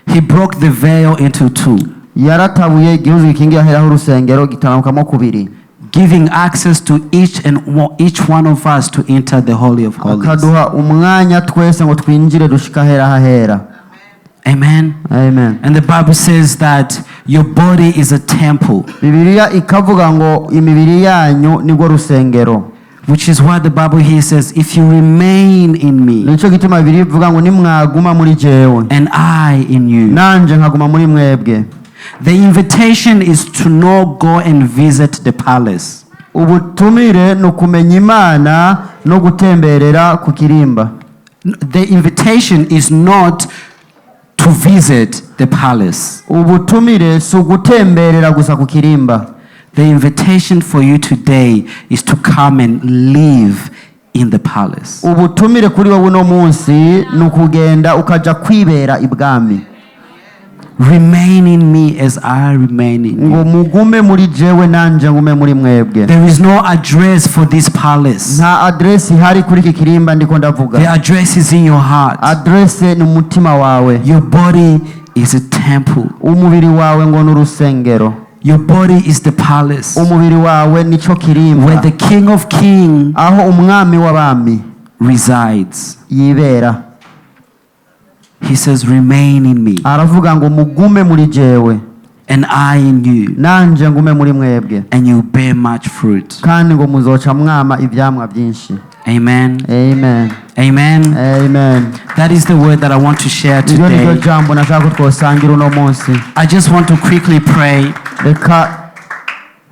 Speaker 2: he broke the veil into two,
Speaker 1: yaratabuye igihuzu gikingira aheraho urusengero gitanukamo kubiri,
Speaker 2: giving access to each one of us to enter the Holy of Holies.
Speaker 1: Akaduha umwanya twese ngo twinjire dushika ahera hahera.
Speaker 2: Amen.
Speaker 1: Amen.
Speaker 2: And the Bible says that your body is a temple,
Speaker 1: Bibiliya ikavuga ngo imibiri yanyu nirwo rusengero,
Speaker 2: which is why the Bible here says, "If you remain in me
Speaker 1: Nicyo gituma Bibiliya ivuga ngo nimwaguma muri jewe,
Speaker 2: and I in you."
Speaker 1: nanje nkaguma muri mwebwe.
Speaker 2: The invitation is to not go and visit the palace.
Speaker 1: Ubutumire ni ukumenya Imana no gutemberera ku kirimba.
Speaker 2: The invitation is not to visit the palace.
Speaker 1: Ubutumire si ugutemberera gusa ku kirimba.
Speaker 2: The invitation for you today is to come and live in the palace.
Speaker 1: Ubutumire kuri wowe uno munsi ni ukugenda ukaja kwibera ibwami.
Speaker 2: Remain in me as I remain in
Speaker 1: Ngo
Speaker 2: you.
Speaker 1: mugume muri jewe nanje ngume muri mwebwe.
Speaker 2: There is no address for this palace.
Speaker 1: Nta adresi ihari kuri iki kirimba ndiko ndavuga.
Speaker 2: The address is in your heart.
Speaker 1: Adrese ni umutima wawe.
Speaker 2: Your body is a temple.
Speaker 1: Umubiri wawe ngo ni urusengero.
Speaker 2: Your body is the palace
Speaker 1: Umubiri wawe nico kirimba
Speaker 2: where the King of Kings
Speaker 1: aho umwami w'abami
Speaker 2: resides.
Speaker 1: yibera.
Speaker 2: He says, "Remain in me
Speaker 1: Aravuga ngo mugume muri jewe,
Speaker 2: and I in you,
Speaker 1: nanje ngume muri mwebwe,
Speaker 2: and you bear much fruit.
Speaker 1: Kandi ngo muzoca mwama ivyamwa byinshi.
Speaker 2: Amen.
Speaker 1: Amen.
Speaker 2: Amen.
Speaker 1: Amen.
Speaker 2: That is the word that I want to share
Speaker 1: Iryo niryo
Speaker 2: today.
Speaker 1: jambo nashaka ko twosangira uno munsi.
Speaker 2: I just want to quickly pray.
Speaker 1: Reka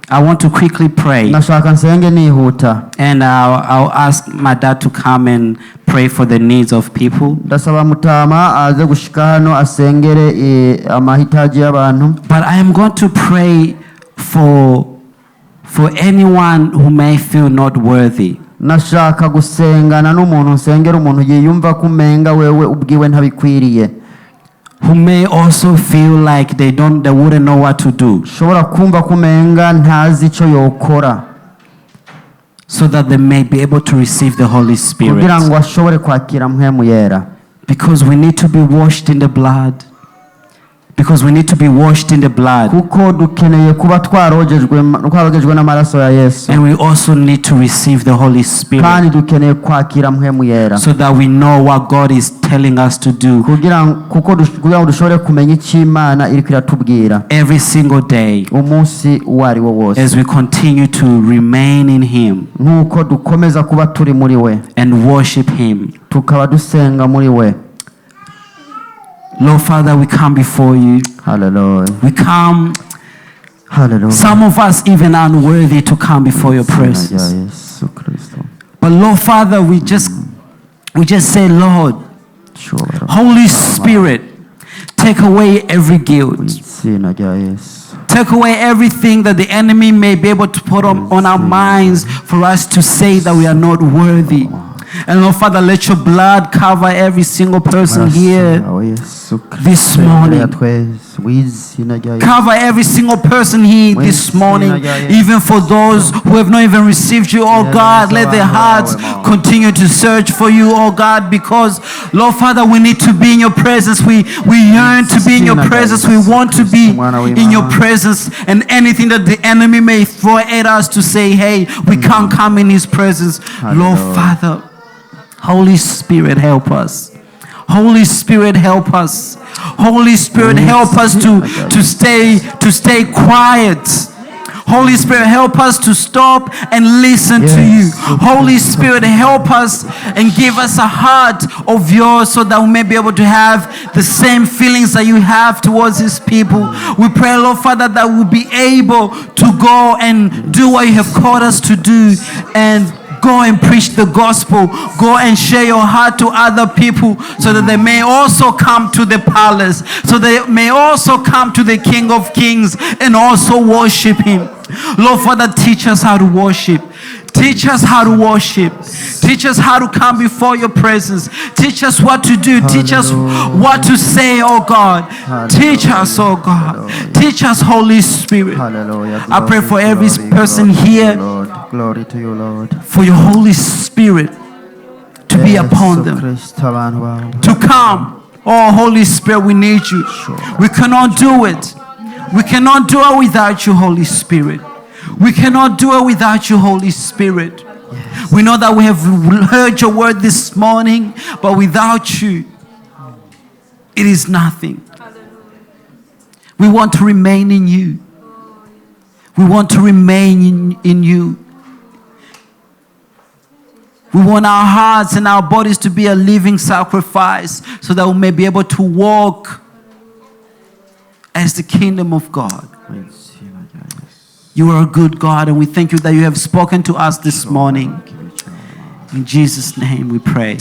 Speaker 2: I want to quickly pray.
Speaker 1: Nashaka nsenge nihuta.
Speaker 2: And I'll ask my dad to come and pray for the needs of people.
Speaker 1: Ndasaba mutama aze gushika hano asengere amahitaji y'abantu.
Speaker 2: But I am going to pray for anyone who may feel not worthy.
Speaker 1: Nashaka gusengana n'umuntu nsengera umuntu yiyumva ko umenga wewe ubwiwe ntabikwiriye.
Speaker 2: Who may also feel like they wouldn't know what to do,
Speaker 1: ushobora kumva ko umenga ntazi icyo yokora,
Speaker 2: so that they may be able to receive the Holy Spirit.
Speaker 1: Kugira ngo ashobore kwakira mpwemu yera.
Speaker 2: Because we need to be washed in the blood. Because we need to be washed in the blood.
Speaker 1: Kuko dukeneye kuba twarogejwe n'amaraso ya Yesu.
Speaker 2: And we also need to receive the Holy Spirit
Speaker 1: Kandi dukeneye kwakira mpwemu yera,
Speaker 2: so that we know what God is telling us to do
Speaker 1: kugira ngo dushobore kumenya icyo Imana iriko iratubwira
Speaker 2: every single day
Speaker 1: umunsi uwo ari wo wose,
Speaker 2: as we continue to remain in Him
Speaker 1: nk'uko dukomeza kuba turi muri we
Speaker 2: and worship Him.
Speaker 1: Tukaba dusenga muri we.
Speaker 2: Lord Father, we come before you.
Speaker 1: Haleluya.
Speaker 2: We come,
Speaker 1: Haleluya.
Speaker 2: some of us even unworthy to come before your
Speaker 1: Izina rya
Speaker 2: presence.
Speaker 1: Yesu Kristo.
Speaker 2: But Lord Father, we just say, Lord,
Speaker 1: Shobora.
Speaker 2: Holy Spirit, take away every guilt.
Speaker 1: Izina rya Yesu.
Speaker 2: Take away everything that the enemy may be able to put on our minds for us to say that we are not worthy. And Lord Father, let your blood cover every single person
Speaker 1: Amaraso
Speaker 2: here
Speaker 1: yawe, Yesu Kristo,
Speaker 2: this morning.
Speaker 1: ya twese w'izina rya Yesu.
Speaker 2: Cover every single person here this morning, even for those who have not even received you, oh God. Let their hearts continue to search for you, oh God, because, Lord Father, we need to be in your presence. We yearn to be in your presence. We want to be in your presence. And anything that the enemy may throw at us to say, hey, we can't come in his presence. Lord Father, Holy Spirit, help us. Holy Spirit, help us. Holy Spirit, help us to stay quiet. Holy Spirit, help us to stop and listen to you.
Speaker 1: Yes.
Speaker 2: Holy Spirit, help us and give us a heart of yours so that we may be able to have the same feelings that you have towards his people. We pray, Lord Father, that we'll be able to go and do what you have called us to do and go and preach the gospel. Go and share your heart to other people so that they may also come to the palace, so they may also come to the King of Kings and also worship him. Lord Father, teach us how to worship. Teach us how to worship. Teach us how to come before your presence. Teach us what to do. Teach us what to say, oh God. Teach us, oh God. Teach us, Holy Spirit.
Speaker 1: Hallelujah.
Speaker 2: I pray
Speaker 1: Glory,
Speaker 2: for every
Speaker 1: glory,
Speaker 2: person
Speaker 1: glory to you,
Speaker 2: here
Speaker 1: Lord. Glory to you, Lord.
Speaker 2: for your Holy Spirit to be upon
Speaker 1: Yesu
Speaker 2: them.
Speaker 1: Kristo, abantu bawe.
Speaker 2: To come. Oh, Holy Spirit, we need you. We cannot do it. We cannot do it without you, Holy Spirit. We cannot do it without you, Holy Spirit. We know that we have heard your word this morning, but without you, it is nothing. We want to remain in you. We want to remain in you. We want our hearts and our bodies to be a living sacrifice so that we may be able to walk as the kingdom of God.
Speaker 1: Izina rya Yesu.
Speaker 2: You are a good God, and we thank you that you have spoken to us this morning. In Jesus' name we pray.